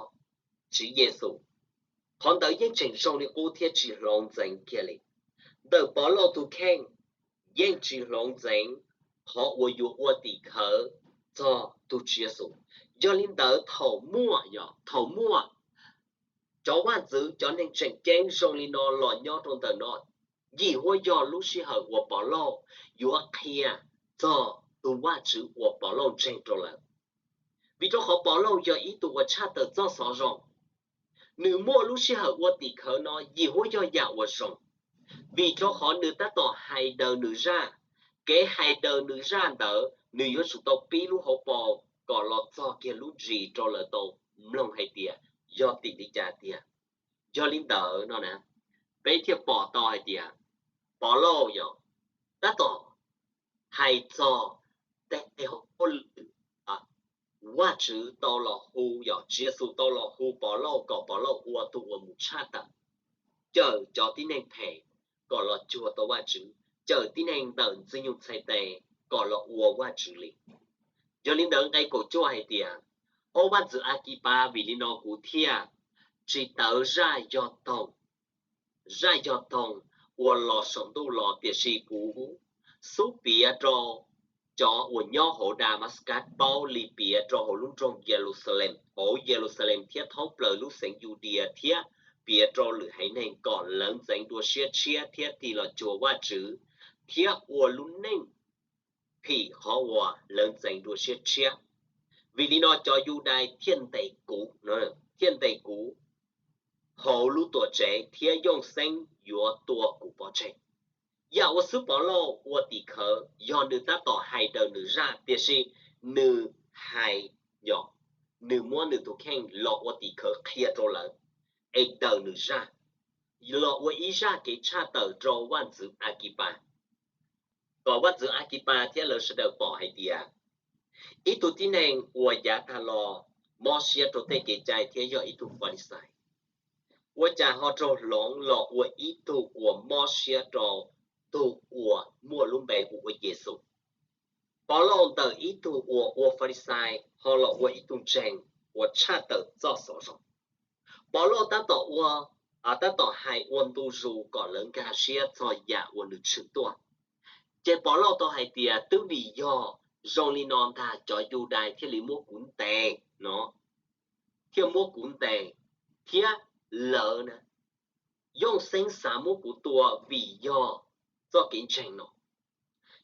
Tswv Yexus, qhov ntawd yeej tseem zoo li qub thiab tsis hloov ntxeev kiag li. Ntawm Pov Lauj tus kheej, yeej tsis hloov ntxeev qhov uas yuav ua tim khawv txog tus Tswv Yexus. Yog li ntawd thaum muaj, yog thaum muaj cov vaj ntxwv, cov neeg tseem ceeb zoo li no los nyob rau ntawm no, yim huab yog lub sij hawm uas Pov Lauj yuav qhia txog tus Vajtswv uas Pov Lauj ntseeg rau lawv. Vim rau qhov Pov Lauj yog ib tug uas tshaj tawm txoj xov zoo, nws muaj lub sij hawm ua tim khawv no yim huab yog yam uas zoo, vim rau qhov nws tab tom hais daws nws zaj. Kev hais daws nws zaj ntawd nws yuav tsum tau pib lub hauv paus kom los txog kiag lub ntsis rau lawv tau mloog hais tias yog tim li cas tiag. Yog li ntawd no na, peb thiaj pom tau hais tias Pov Lauj yog tab tom hais txog tej hauj lwm Vajtswv tau los hu, yog Tswv Yexus tau los hu Pov Lauj kom Pov Lauj ua tus uas mus tshaj tawm, cawm cov tib neeg phem kom los cuag tau Vajtswv, cawm tib neeg ntawm Ntxwg Nyoog txhais tes kom los ua Vajtswv li. Yog li ntawd nqe kaum cuaj hais tias, Au Vaj ntxwv Akipas, vim li no kuv thiaj tsis tawv zaj yog toog, zaj yog toog uas los saum ntuj los, tiam sis kuv xub piav rau cov uas nyob hauv Damaskas paub li piav rau hauv lub nroog Yeluxalees, hauv Yeluxalees thiab thoob plaws lub xeev Yudias thiab piav rau lwm haiv neeg kom lawv ntxeev dua siab tshiab thiab tig los cuag Vajtswv thiab ua lub neej phim qhov uas lawv ntxeev dua siab tshiab. Vim li no cov Yudais thiaj ntes kuv, thiaj ntes kuv hauv lub tuam tsev thiab Yooj Xeeb yuav tua kuv pov tseg. Yam uas xib Pov Lauj ua tim khawv yog nws tab tom hais daws nws zaj, tiam sis nws hais, yog nws muab nws tus kheej los ua tim khawv qhia rau lawv es daws nws zaj, los ua ib zaj kev tshaj tawm rau Vaj ntxwv Akipas, kom Vaj ntxwv Akipas thiab lawv sawv daws pom hais tias ib tug tib neeg uas yav tag los mob siab rau tej kev cai thiab yog ib tug Falixais, ua cas ho raug hloov los ua ib tug uas mob siab rau tus uas muaj lub npe hu ua Yexus. Pov Lauj ntawm ib tug uas ua Falixais ho los ua ib tug ntseeg uas tshaj tawm txoj xov zoo. Pov Lauj tab tom ua, tab tom hais ua ntu zus kom lawv nkag siab txog yam uas nws tshwm tuaj. Ces Pov Lauj tau hais tias twb vim yog zoo li no ntag cov Yudais thiaj li muab kuv ntes no, thiaj muab kuv ntes, thiab lawv na, Yooj Xeeb xav muab kuv tua vim yog txoj kev ntseeg no.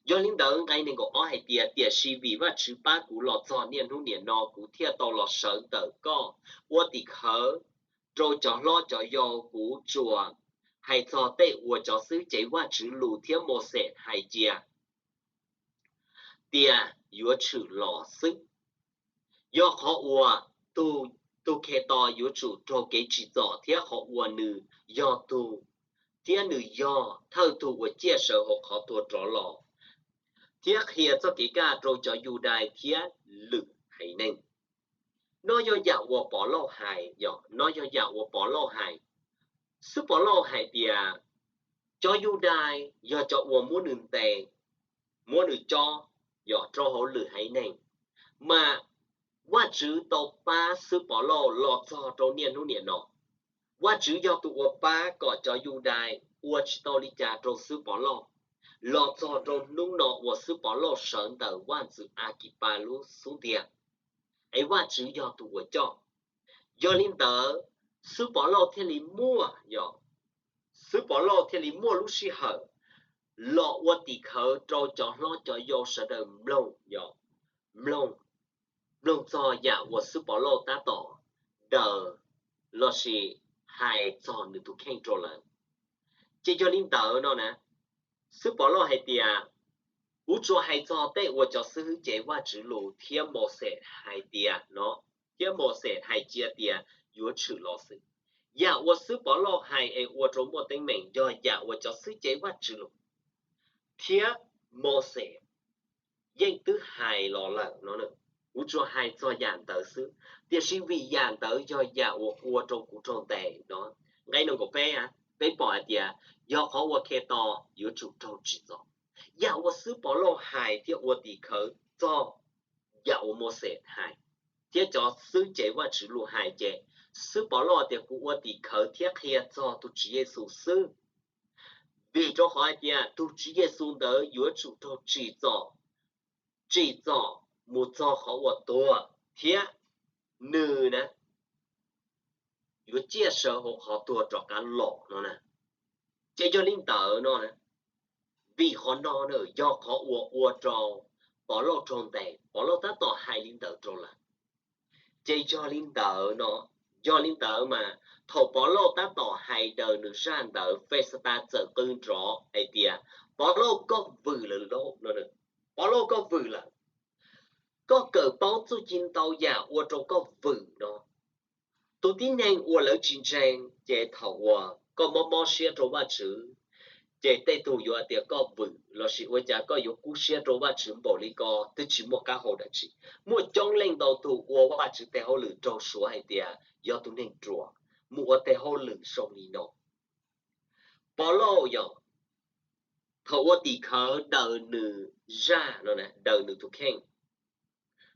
Yog li ntawd nqe nees nkaum ob hais tias, tiam sis vim Vajtswv pab kuv los txog niaj hnub nim no kuv thiaj tau los sawv ntawm koj ua tim khawv rau cov hlob cov yau. Kuv tsuas hais txog tej uas cov xib hwb cev Vajtswv lus thiab Mauxes hais cia tias yuav tshwm los xwb. Yog qhov uas tus Khetos yuav tsum raug kev tsim txom thiab qhov uas nws yog tus, thiab nws yog thawj tug uas ciaj sawv hauv qhov tuag rov los thiab qhia txoj kev kaj rau cov Yudais thiab lwm haiv neeg. No yog yam uas Pov Lauj hais, yog, no yog yam uas Pov Lauj hais. Xib Pov Lauj hais tias cov Yudais yog cov uas muab nws ntes, muab nws cob, yog rau hauv lwm haiv neeg, mas Vajtswv tau pab xib Pov Lauj los txog rau niaj hnub nim no. Vajtswv yog tus uas pab kom cov Yudais ua tsis tau li cas rau xib Pov Lauj, los txog rau hnub no uas xib Pov Lauj sawv ntawm Vaj ntxwv Akipas lub xub ntiag, es Vajtswv yog tus uas coj. Yog li ntawd, xib Pov Lauj thiaj li muaj, yog, xib Pov Lauj thiaj li muaj lub sij hawm los ua tim khawv rau cov hlob cov yau sawv daws mloog, yog, mloog, mloog txog yam uas xib Pov Lauj tab tom daws lossis hais txog nws tus kheej rau lawv. Ces yog li ntawd no na, xib Pov Lauj hais tias, kuv tsuas hais txog tej uas cov xib hwb cev Vajtswv lus thiab Mauxes hais tias no, thiab Mauxes hais cia tias yuav tshwm los xwb. Yam uas xib Pov Lauj hais es ua rau muaj teeb meem yog yam uas cov xib hwb cev Vajtswv lus thiab Mauxes yeej twb hais los lawm no. Kuv tsuas hais txog yam ntawd xwb, tiam sis vim yam ntawd yog yam uas ua rau kuv raug ntes no. Nqe nees nkaum peb, peb pom hais tias yog qhov uas Khetos yuav tsum raug tsim txom. Yam uas xib Pov Lauj hais thiab ua tim khawv txog yam uas Mauxes hais thiab cov xib hwb cev Vajtswv lus hais ces xib Pov Lauj tias kuv ua tim khawv thiab qhia txog tus Tswv Yexus xwb. Vim rau qhov hais tias tus Tswv Yexus ntawd yuav tsum raug tsim txom, tsim txom mus txog qhov uas tuag thiab nws na yuav ciaj sawv hauv qhov tuag rov qab los no na. Ces yog li ntawd no, vim qhov no na yog qhov uas ua rau Pov Lauj raug ntes, Pov Lauj tab tom hais li ntawd rau lawv. Ces yog li ntawd no, yog li ntawd mas thaum Pov Lauj tab tom hais daws nws zaj ntawd, Fexatas txawm qw nrov hais tias, Pov Lauj, koj vwm lawm lauj. Pov Lauj, koj vwm lawm. Koj kawm paub txuj ci ntau yam ua rau koj vwm no. Tus tib neeg uas lawv tsis ntseeg ces thaum uas koj mob mob siab rau Vajtswv, ces tej tug yuav hais tias koj vwm lossis ua cas koj yuav kub siab rau Vajtswv npaum li ko, twb tsis muaj qab hau dab tsi. Muaj coob leej ntau tug ua Vajtswv tej hauj lwm raug suav hais tias yog tus neeg ruam mus ua tej hauj lwm zoo li no. Pov Lauj yog thaum ua tim khawv daws nws zaj no, daws nws tus kheej,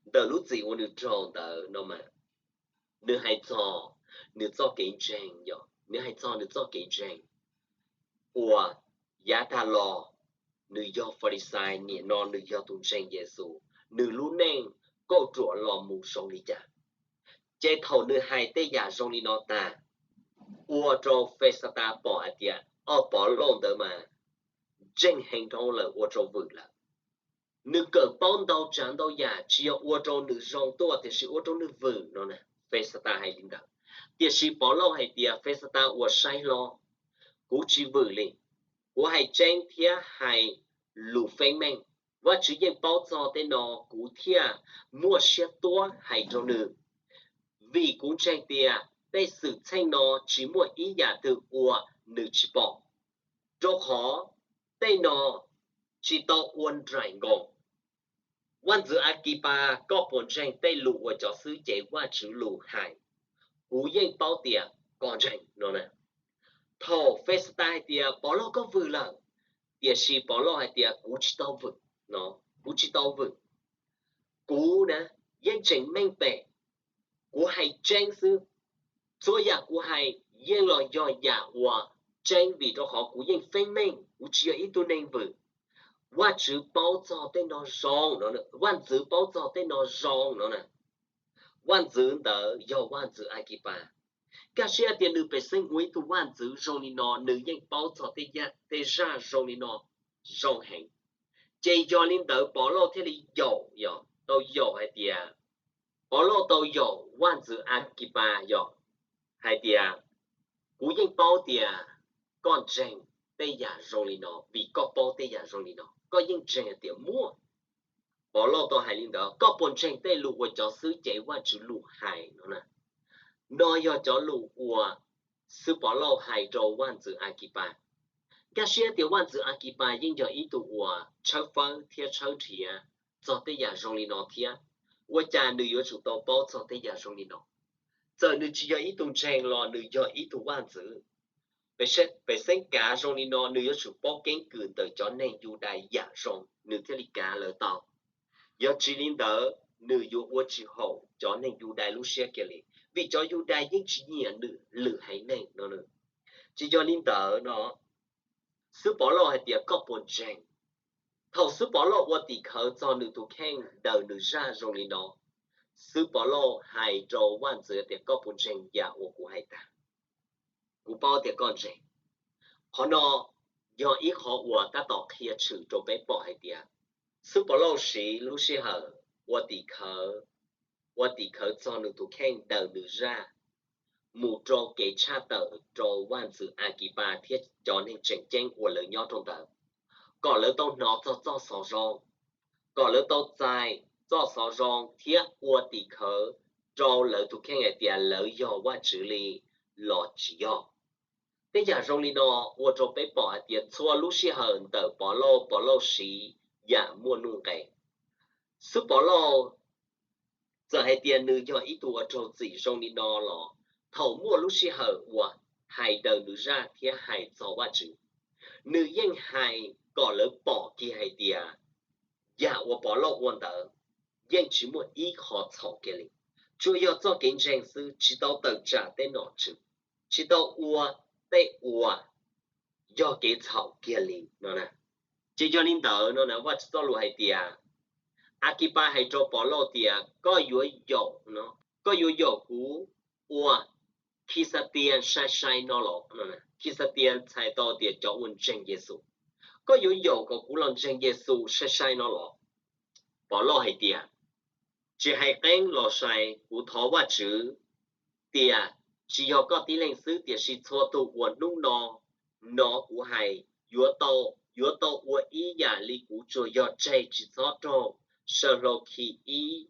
ntawm lub txim uas nws raug ntawd no mas, nws hais txog nws txoj kev ntseeg, yog nws hais txog nws txoj kev ntseeg uas yav tag los nws yog Falixais, nim no nws yog tus ntseeg Yexus, nws lub neej kauj ruam los mus zoo li cas. Ces thaum nws hais tej yam zoo li no tag, ua rau Fexatas pom hais tias, o, Pov Lauj ntawd mas ntseeg heev dhau lawm, ua rau vwm lawm. Nws kawm paub ntau tsav ntau yam tsis yog ua rau nws zoo tuaj tiam sis ua rau nws vwm no na. Fexatas hais li ntawd. Tiam sis Pov Lauj hais tias, Fexatas uas saib hlo, kuv tsis vwm li. Kuv hais tseeb thiab hais lus feeb meej. Vajtswv yeej paub txog tej no, kuv thiaj muaj siab tuab hais rau nws, vim kuv ntseeg tias tej xwm txheej no tsis muaj ib yam twg uas nws tsis pom, rau qhov tej no tsis tau ua nraim nkoos. Vaj ntxwv Akipas, koj puas ntseeg tej lus uas cov xib hwb cev Vajtswv lus hais? Kuv yeej paub tias koj ntseeg no na. Thaum Fexatas hais tias, Pov Lauj, koj vwm lawm, tiam sis Pov Lauj hais tias, kuv tsis tau vwm, kuv tsis tau vwm. Kuv na, yeej tseem meej pem, kuv hais tseeb xwb. Txhua yam kuv hais yeej los yog yam uas tseeb vim rau qhov kuv yeej feeb meej, kuv tsis yog ib tug neeg vwm. Vaj ntxwv paub txog tej no zoo no, vaj ntxwv paub txog tej no zoo no na. Vaj ntxwv ntawd yog vaj ntxwv Akipas. Kaj siab tias nws pem xeeb ua ib tug vaj ntxwv zoo li no, nws yeej paub txog tej zaj zoo li no zoo heev. Ces yog li ntawd Pov Lauj thiaj li yaum, yog tau yaum hais tias, Pov Lauj tau yaum vaj ntxwv Akipas yog hais tias, kuv yeej paub tias koj ntseeg tej yam zoo li no vim koj paub tej yam zoo li no, koj yeej ntseeg tias muaj. Pov Lauj tau hais li ntawd, koj puas ntseeg tej lus uas cov xib hwb cev Vajtswv lus hais no na? No yog cov lus uas xib hwb Pov Lauj hais rau vaj ntxwv Akipas. Kaj siab tias vaj ntxwv Akipas yeej yog ib tug uas tshawb fawb thiab tshawb nrhiav txog tej yam zoo li no thiab. Ua cas nws yuav tsum tau paub txog tej yam zoo li no? Txawm nws tsis yog ib tug ntseeg los nws yog ib tug vaj ntxwv. Pem xeeb kav zoo li no nws yuav tsum paub keeb kwm ntawm cov neeg Yudais yam zoo nws thiaj li kav lawv tau. Yog tsis li ntawd nws yuav ua tsis haum cov neeg Yudais lub siab kiag li, vim cov Yudais yeej tsis nyiam nws lwm haiv neeg no. Ces yog li ntawd no, xib hwb Pov Lauj hais tias, koj puas ntseeg? Thaum xib hwb Pov Lauj ua tim khawv txog nws tus kheej daws nws zaj zoo li no, xib hwb Pov Lauj hais rau vaj ntxwv tias, koj puas ntseeg yam uas kuv hais tag? Kuv paub tias koj ntseeg. Qhov no yog ib qhov uas tab tom qhia tshwm rau peb pom hais tias xib hwb Pov Lauj siv lub sij hawm ua tim khawv, ua tim khawv txog nws tus kheej daws nws zaj mus rau kev tshaj tawm rau vaj ntxwv Akipas thiab cov neeg tseem ceeb uas lawv nyob rau ntawd, kom lawv tau hnov txog txoj xov zoo, kom lawv tau txais txoj xov zoo thiab ua tim khawv rau lawv tus kheej hais tias lawv yog Vajtswv li los tsis yog. Tej yam zoo li no ua rau peb pom hais tias txhua lub sij hawm ntawm Pov Lauj, Pov Lauj siv yam muaj nuj nqes. Xib hwb Pov Lauj txawm hais tias nws yog ib tug uas raug txim zoo li no los thaum muaj lub sij hawm uas hais daws nws zaj thiab hais txog Vajtswv, nws yeej hais kom lawv pom kiag hais tias yam uas Pov Lauj ua ntawd yeej tsis muaj ib qho txhaum kiag li, tsuas yog txoj kev ntseeg xwb, tsis tau tawm tsam tej nom tswv, tsis tau ua tej uas yog kev txhaum kiag li no. Ces yog li ntawd no na, Vajtswv txoj lus hais tias, Akipas hais rau Pov Lauj tias, koj yuav yaum no, koj yuav yaum kuv ua Khixatias sai sai no los? Khixatias txhais tau tias cov uas ntseeg Yexus. Koj yuav yaum kom kuv los ntseeg Yexus sai sai no los? Pov Lauj hais tias, tsis hais qeeb los sai, kuv thov Vajtswv tias tsis yog koj tib leeg xwb tiam sis txhua tus uas hnub no hnov kuv hais yuav tau, yuav tau ua ib yam li kuv, tsuas yog tseg tsis txhob raug saw hlau khi ib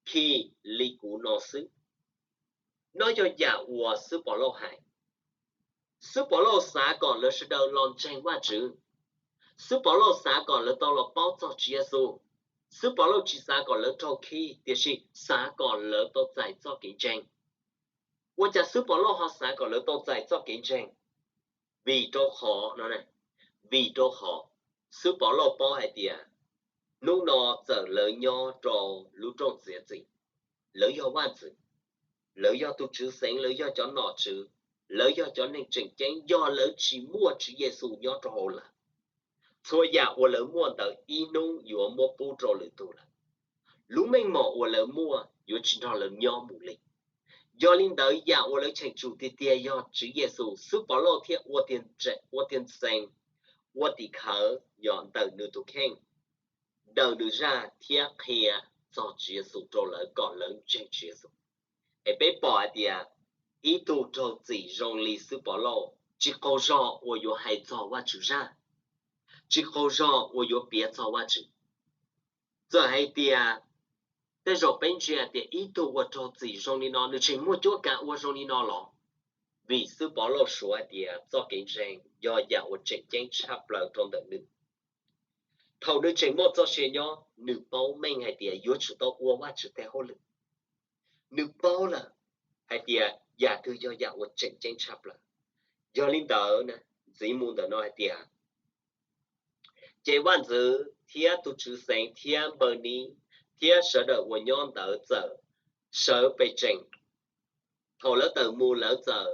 khi li kuv no xwb. No yog yam uas xib hwb Pov Lauj hais. Xib Pov Lauj xav kom lawv sawv daws los ntseeg Vajtswv. Xib Pov Lauj xav kom lawv tau los paub txog Tswv Yexus. Xib Pov Lauj tsis xav kom lawv raug khi, tiam sis xav kom lawv tau txais txoj kev ntseeg. Ua cas Xib Pov Lauj ho xav kom lawv tau txais txoj kev ntseeg? Vim rau qhov no, vim rau qhov Xib Pov Lauj paub hais tias hnub no txawm lawv nyob rau lub rooj txiav txim, lawv yog vaj ntxwv, lawv yog tus tswv xeev, lawv yog cov nom tswv, lawv yog cov neeg tseem ceeb, yog lawv tsis muaj Tswv Yexus nyob rau hauv lawv, txhua yam uas lawv muaj ntawd ib hnub yuav muab pub rau lwm tus lawm. Lub meej mom uas lawv muaj yuav tsis nrog lawv nyob mus li. Yog li ntawd, yam uas lawv cheem tsum tiag tiag yog Tswv Yexus. Xib Pov Lauj thiaj ua tiag ntxees, ua tim khawv yog ntawm nws tus kheej, daws nws zaj thiab qhia txog Tswv Yexus rau lawv kom lawv ntseeg Tswv Yexus. Es peb pom hais tias ib tug raug txim zoo li Xib Pov Lauj tsis qaug zog uas yuav hais txog Vajtswv zaj, tsis qaug zog uas yuav piav txog Vajtswv. Txawm hais tias tej zaum peb ntsia tias ib tug uas raug txim zoo li no nws tseem muaj cuab kav ua zoo li no los? Vim Xib Pov Lauj suav hais tias txoj kev ntseeg yog yam uas tseem ceeb tshaj plaws rau ntawm nws. Thaum nws tseem muaj txoj sia nyob, nws paub meej hais tias yuav tsum tau ua Vajtswv tej hauj lwm. Nws paub lawm hais tias yam twg yog yam uas tseem ceeb tshaj plaws. Yog li ntawd, ntxiv mus ntawm no hais tias, ces vaj ntxwv thiab tus tswv xeev thiab npawg Nis thiab sawv daws uas nyob ntawd txawm sawv pes tsees. Thaum lawv tawm mus lawv txawm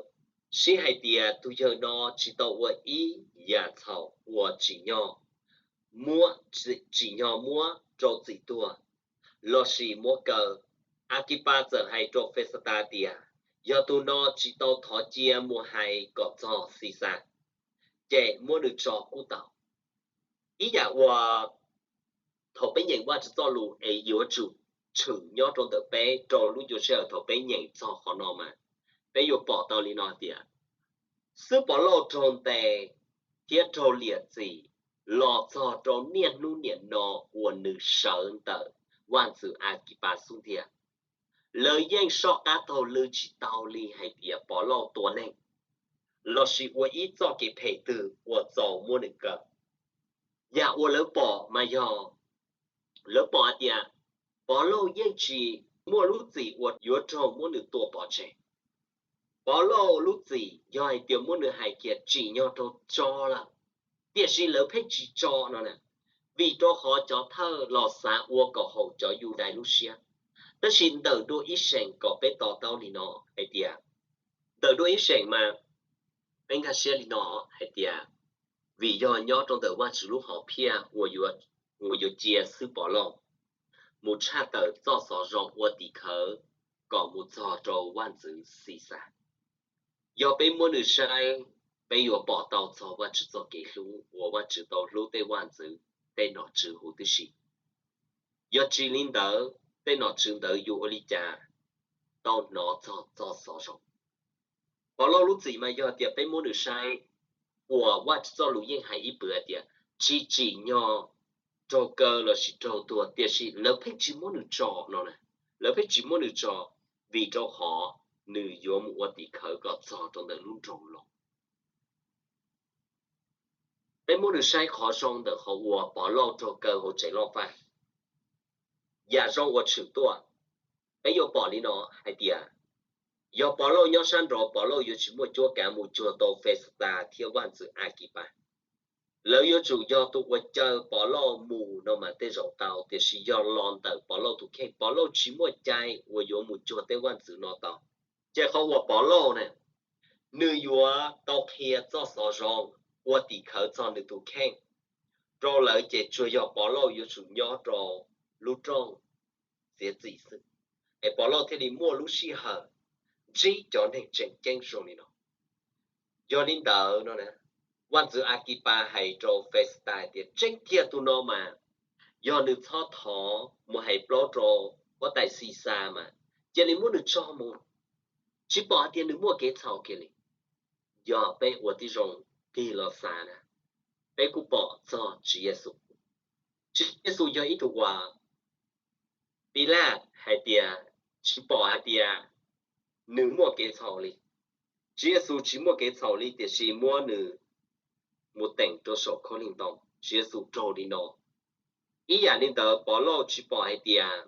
sib hais tias, tus yawg no tsis tau ua ib yam txhaum uas tsim nyog, tsim nyog muab rau txim tuag lossis muab kaw. Akipas txawm hais rau Fexatas tias, yog tus no tsis tau thov cia mus hais kom txog Xixas, ces muab nws tso kuj tau. Ib yam uas thaum peb nyeem Vajtswv txoj lus es yuav tsum tshwm nyob rau ntawm peb rau lub ncua sij hawm thaum peb nyeem txog qhov no mas, peb yuav pom tau li no tias, Xib Pov Lauj raug ntes thiab raug liam txim los txog rau niaj hnub niam no uas nws sawv ntawm vaj ntxwv Akipas xub ntiag. Lawv yeej soj qab taug lw tsis tau li hais tias Pov Lauj tua neeg lossis ua ib txoj kev phem twg uas txaus muab nws kaw. Yam uas lawv pom mas yog lawv pom hais tias Pov Lauj yeej tsis muaj lub txim uas yuav raug muab nws tua pov tseg. Pov Lauj lub txim yog hais tias muab nws hais kiag tsim nyog raug tso lawm, tiam sis lawv pheej tsis tso no na, vim rau qhov cov thawj los xav ua kom haum cov Yudais lub siab. Tab sis ntawm dua ib seem kom peb to taub li no hais tias, ntawm dua ib seem mas peb nkag siab li no hais tias, vim yog nyob rau ntawm Vajtswv lub hom phiaj uas yuav cia Xib Pov Lauj mus tshaj tawm txoj xov zoo ua tim khawv kom mus txog rau vaj ntxwv Xixas. Yog peb muab nws saib, peb yuav pom tau txog Vajtswv txoj kev hlub uas Vajtswv tau hlub tej vaj ntxwv, tej nom tswv huv tib si. Yog tsis li ntawd, tej nom tswv ntawd yuav ua li cas tau hnov txog txoj xov zoo? Pov Lauj lub txim mas yog tias peb muab nws saib, uas Vajtswv txoj lus yeej hais ib pwm hais tias tsis tsim nyog raug kaw lossis raug tuag, tiam sis lawv pheej tsis muab nws tso no na. Lawv pheej tsis muab nws tso, vim rau qhov nws yuav mus ua tim khawv kom txog rau ntawm lub nroog Loos. Peb muab nws saib qhov zoo ntawm qhov uas Pov Lauj raug kaw hauv tsev loj faj. Yam zoo uas tshwm tuaj, peb yuav pom li no hais tias, yog Pov Lauj nyob sab nraud, Pov Lauj yuav tsis muaj cuab kav mus cuag tau Fexatas thiab vaj ntxwv Akipas. Lawv yuav tsum yog tus uas caw Pov Lauj mus no mas tej zaum tau, tiam sis yog los ntawm Pov Lauj tus kheej, Pov Lauj tsis muaj cai uas yuav mus cuag tej vaj ntxwv no tau. Ces qhov uas Pov Lauj ne, nws yuav tau qhia txoj xov zoo ua tim khawv txog nws tus kheej rau lawv, ces tsuas yog Pov Lauj yuav tsum nyob rau lub rooj txiav txim xwb, es Pov Lauj thiaj li muaj lub sij hawm ntsib cov neeg tseem ceeb zoo li no. Yog li ntawd no, vaj ntxwv Akipas hais rau Fexatas hais tias, tseeb tiag tus no mas, yog nws txhob thov mus hais plaub rau huab tais Xixas mas, cia li muab nws tso mus, tsis pom hais tias nws muaj kev txhaum kiag li. Yog peb ua tib zoo tig los xav na, peb kuj pom txog Tswv Yexus. Tswv Yexus yog ib tug uas Pilaj hais tias tsis pom hais tias nws muaj kev txhaum li. Tswv Yexus tsis muaj kev txhaum li, tiam sis muab nws mus teem rau saum khaub lig ntoo. Tswv Yexus raug li no. Ib yam li ntawd, Pov Lauj tsis pom hais tias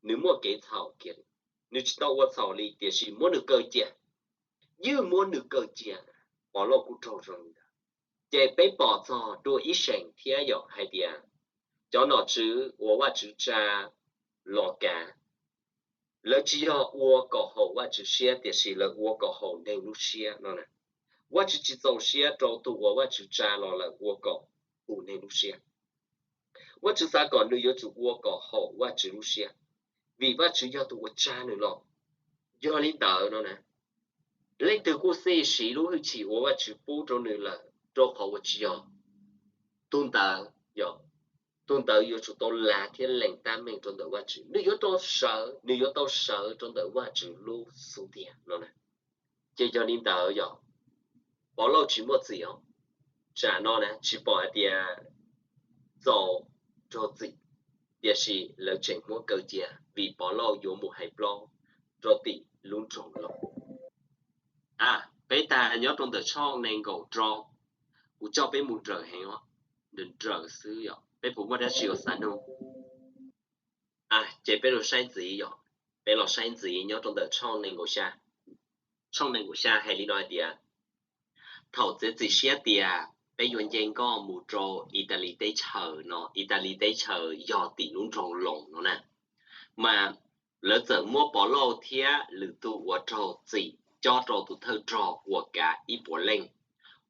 nws muaj kev txhaum kiag li, nws tsis tau ua txhaum li, tiam sis muab nws kaw cia, ywj muab nws kaw cia, Pov Lauj kuj raug zoo li ntawd. Ces peb pom txog dua ib seem thiab yom, hais tias cov nom tswv uas Vajtswv tsa los kav, lawv tsis yog ua kom haum Vajtswv siab, tiam sis lawv ua kom haum neeg lub siab no na. Vajtswv tsis txaus siab rau tus uas Vajtswv tsa los lawm ua kom haum neeg lub siab. Vajtswv xav kom nws yuav tsum ua kom haum Vajtswv lub siab, vim Vajtswv yog tus uas tsa nws los. Yog li ntawd no na, leej twg kuj xij siv lub hwj chim uas Vajtswv pub rau nws lawm, rau qhov uas tsis yog tus ntawd, yog tus ntawd yuav tsum tau lav thiab lees tab meeg rau ntawm Vajtswv, nws yuav tau sawv, nws yuav tau sawv rau ntawm Vajtswv lub xub ntiag no na. Ces yog li ntawd yog Pov Lauj tsis muaj txim os. Tsam no na tsis pom hais tias txaus raug txim, tiam sis lawv tseem muab kaw cia vim Pov Lauj yuav mus hais plaub rau tim lub nroog Loos. A, peb tag nyob rau ntawm tshooj nees nkaum rau, kuv coj peb mus nrawm heev os, nrawm nrawm xwb yom, peb puas muaj dab tsi uas xav nug? A, ces peb los saib ntxiv yom, peb los saib ntxiv nyob rau ntawm tshooj nees nkaum xya. Tshooj nees nkaum xya hais li no hais tias, thaum txiav txim siab tias peb yuav nce nkoj mus rau Italis teb chaws no, Italis teb chaws yog tim lub nroog Loos no na, mas lawv txawm muab Pov Lauj thiab lwm tus uas raug txim cob rau tus thawj rog uas kav ib puas leej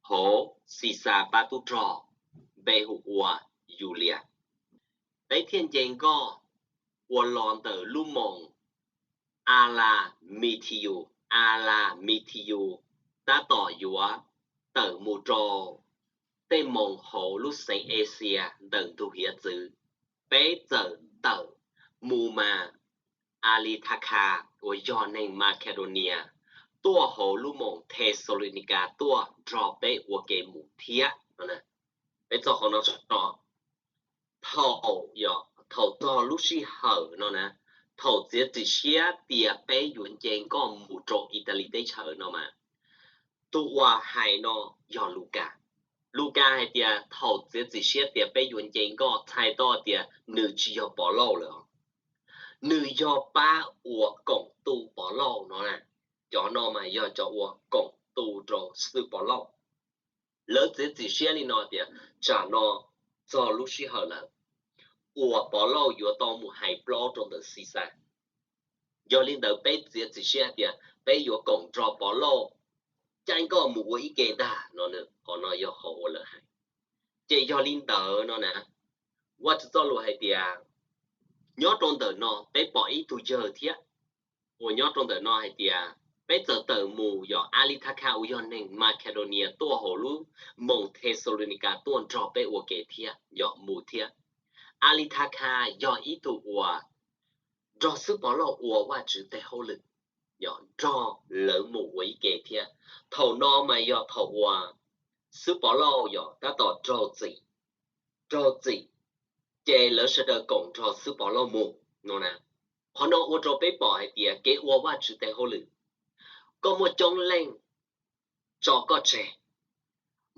hauv Xixas pab tub rog npe hu ua Yulias. Peb thiaj nce nkoj ua los ntawm lub moos Alamitius. Alamitius tab tom yuav tawm mus rau tej moos hauv lub xeev Axias ntawm ntug hiav txwv. Peb txawm tawm mus mas Alithakha uas yog neeg Macedonia tuaj hauv lub moos Thexalaunikas tuaj nrog peb ua ke mus thiab. Peb txog qhov no tso. Thaum, thaum txog lub sij hawm no na, thaum txiav txim siab tias peb yuav nce nkoj mus rau Italis teb chaws no mas, tus uas hais no yog Lukas. Lukas hais tias thaum txiav txim siab tias peb yuav nce nkoj, txhais tau tias nws tsis yog Pov Lauj lawm, nws yog pab uas koom tu Pov Lauj no na. Cov no mas yog cov uas koom tu rau xib hwb Pov Lauj. Lawv txiav txim siab li no tias tsam no txog lub sij hawm lawm uas Pov Lauj yuav tau mus hais plaub rau ntawm Xixas. Yog li ntawd peb txiav txim siab tias peb yuav koom nrog Pov Lauj caij nkoj mus ua ib ke ntag no. Qhov no yog qhov uas lawv hais. Ces yog li ntawd no na, Vajtswv txoj lus hais tias, nyob rau ntawm no peb pom ib tug yawg thiab uas nyob rau ntawm no hais tias, peb txawm tawm mus yog Alithakha uas yog neeg Macedonia tuaj hauv lub moos Thexalaunikas tuaj nrog peb ua ke thiab, yog mus thiab. Alithakha yog ib tug uas nrog xib hwb Pov Lauj ua Vajtswv tes hauj lwm, yog nrog lawv mus ua ib ke thiab. Thaum no mas yog thaum uas xib hwb Pov Lauj yog tab tom raug txim, raug txim, ces lawv sawv daws koom nrog xib hwb Pov Lauj mus no na. Qhov no ua rau peb pom hais tias kev ua Vajtswv tes hauj lwm, koj muaj coob leej tso koj tseg,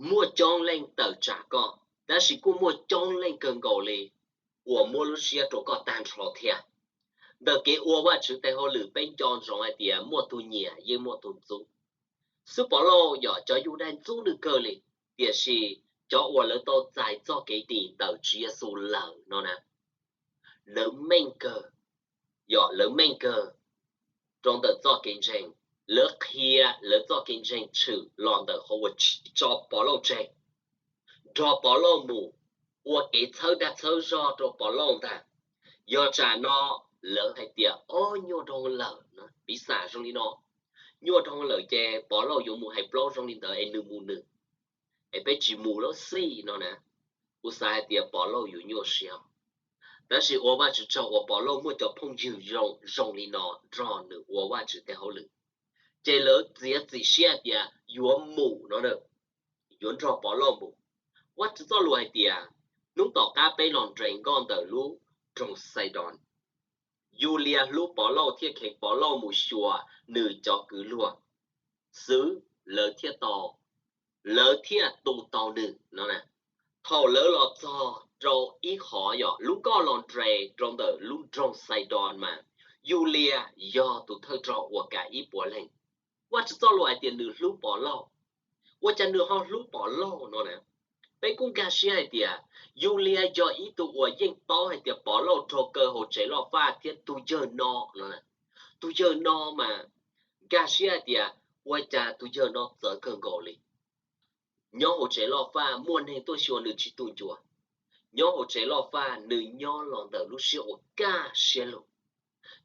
muaj coob leej tawm tsam koj, tab sis kuj muaj coob leej kawg nkaus li uas muab lub siab rau koj tag nrho thiab. Ntawm kev ua Vajtswv tes hauj lwm peb nco ntsoov hais tias muaj tus nyiam yeej muaj tus ntxub. Xib hwb Pov Lauj yog cov Yudais ntxub nws kawg li, tiam sis cov uas lawv tau txais txoj kev dim ntawm Tswv Yexus lawm no na, lawv meej kawg, yog lawv meej kawg rau ntawm txoj kev ntseeg. Lawv qhia lawv txoj kev ntseeg tshwm los ntawm qhov uas tsis tso Pov Lauj tseg, nrog Pov Lauj mus, ua kev txhawb dag txhawb zog rau Pov Lauj ntag. Yog tsam no lawv hais tias, o, nyuaj dhau lawm, piv xam zoo li no, nyuaj dhau lawm ces Pov Lauj yuav mus hais plaub zoo li ntawd es nws mus nws, es peb tsis mus lawm xij no na. Kuv xav hais tias Pov Lauj yuav nyuaj siab. Tab sis ua Vajtswv tsaug uas Pov Lauj muaj cov phooj ywg zoo li no nrog nws ua Vajtswv tej hauj lwm, ces lawv txiav txim siab tias yuav mus no, yuav nrog Pov Lauj mus. Vajtswv txoj lus hais tias, hnub tom qab peb los nres nkoj ntawm lub nroog Xaidoos, Yulias hlub Pov Lauj thiaj kheev Pov Lauj mus xyuas nws cov kwv luag xwb. lawv thiaj tau, lawv thiaj tu tau nws no. Thaum lawv los txog rau ib qhov yog lub nkoj los nres rau ntawm lub nroog Xaidoos mas Yulias yog tus thawj rog uas kav ib puas leeg. Vajtswv txoj lus hais tias nws hlub Povlauj. Ua cas nws ho hlub Povlauj no na? Peb kuj nkag siab hais tias Yulias yog ib tug uas yeej paub hais tias Povlauj raug kaw hauv tsev loj faj thiab tus yawg no no. Tus yawg no mas nkag siab hais tias ua cas tus yawg no txawv kawg nkaus li. Nyob hauv tsev loj faj muaj neeg tuaj xyuas nws tsis tu ncua. Nyob hauv tsev loj faj nws nyob los ntawm lub siab uas kaj siab lug.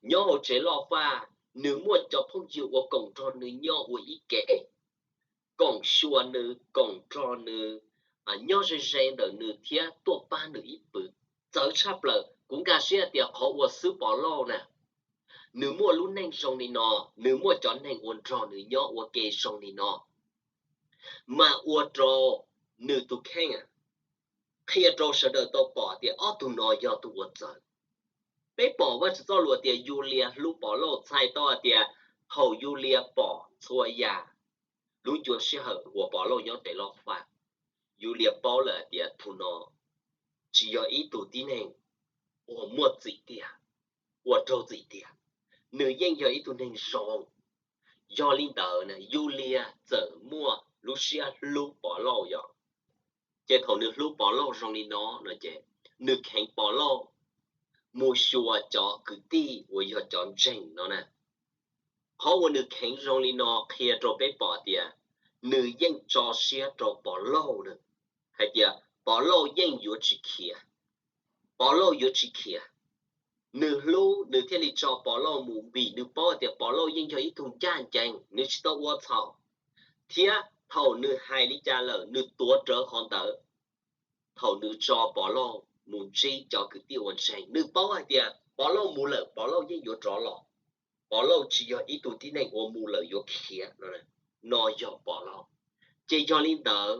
Nyob hauv tsev loj faj nws muaj cov phooj ywg uas koom nrog nws nyob ua ib ke, koom xyuas nws, koom nrog nws nyob ze ze ntawm nws thiab tuaj pab nws ib pwg. Txawv tshaj plaws, kuv nkag siab tias qhov uas xwb Povlauj na, nws muaj lub neej zoo li no, nws muaj cov neeg uas nrog nws nyob ua ke zoo li no, mas ua rau nws tus kheej qhia rau sawv daws tau pom tias ob tug no yog tus uas txawv. Peb pom Vajtswv txoj lus tias Yulias hlub Povlauj txhais tau hais tias thaum Yulias pom txhua yam lub ncua sij hawm uas Povlauj nyob tsev loj faj, Yulias paub lawm hais tias tus no tsis yog ib tug tib neeg uas muaj txim tiag, uas raug txim tiag, nws yeej yog ib tug neeg zoo. Yog li ntawd Yulias txawm muaj lub siab hlub Povlauj yom. Ces thaum nws hlub Povlauj zoo li no no ces nws kheev Povlauj mus xyuas cov kwv tij uas yog cov ntseeg no na. Qhov uas nws kheev zoo li no qhia rau peb pom tias nws yeej tso siab rau Povlauj na, hais tias Povlauj yeej yuav tsis khiav, Povlauj yuav tsis khiav. Nws hlub nws thiaj li tso Povlauj mus vim nws paub tias Povlauj yeej yog ib tug ncaj ncees, nws tsis tau ua txhaum. Thiab thaum nws hais li cas lawm nws tuav rawv qhov ntawd. Thaum nws tso Povlauj mus ntsib cov kwv tij uas ntseeg, nws paub hais tias Povlauj mus lawm Povlauj yeej yuav rov los. Povlauj tsis yog ib tug tib neeg uas mus lawm yuav khiav no, no yog Povlauj. Ces yog li ntawd,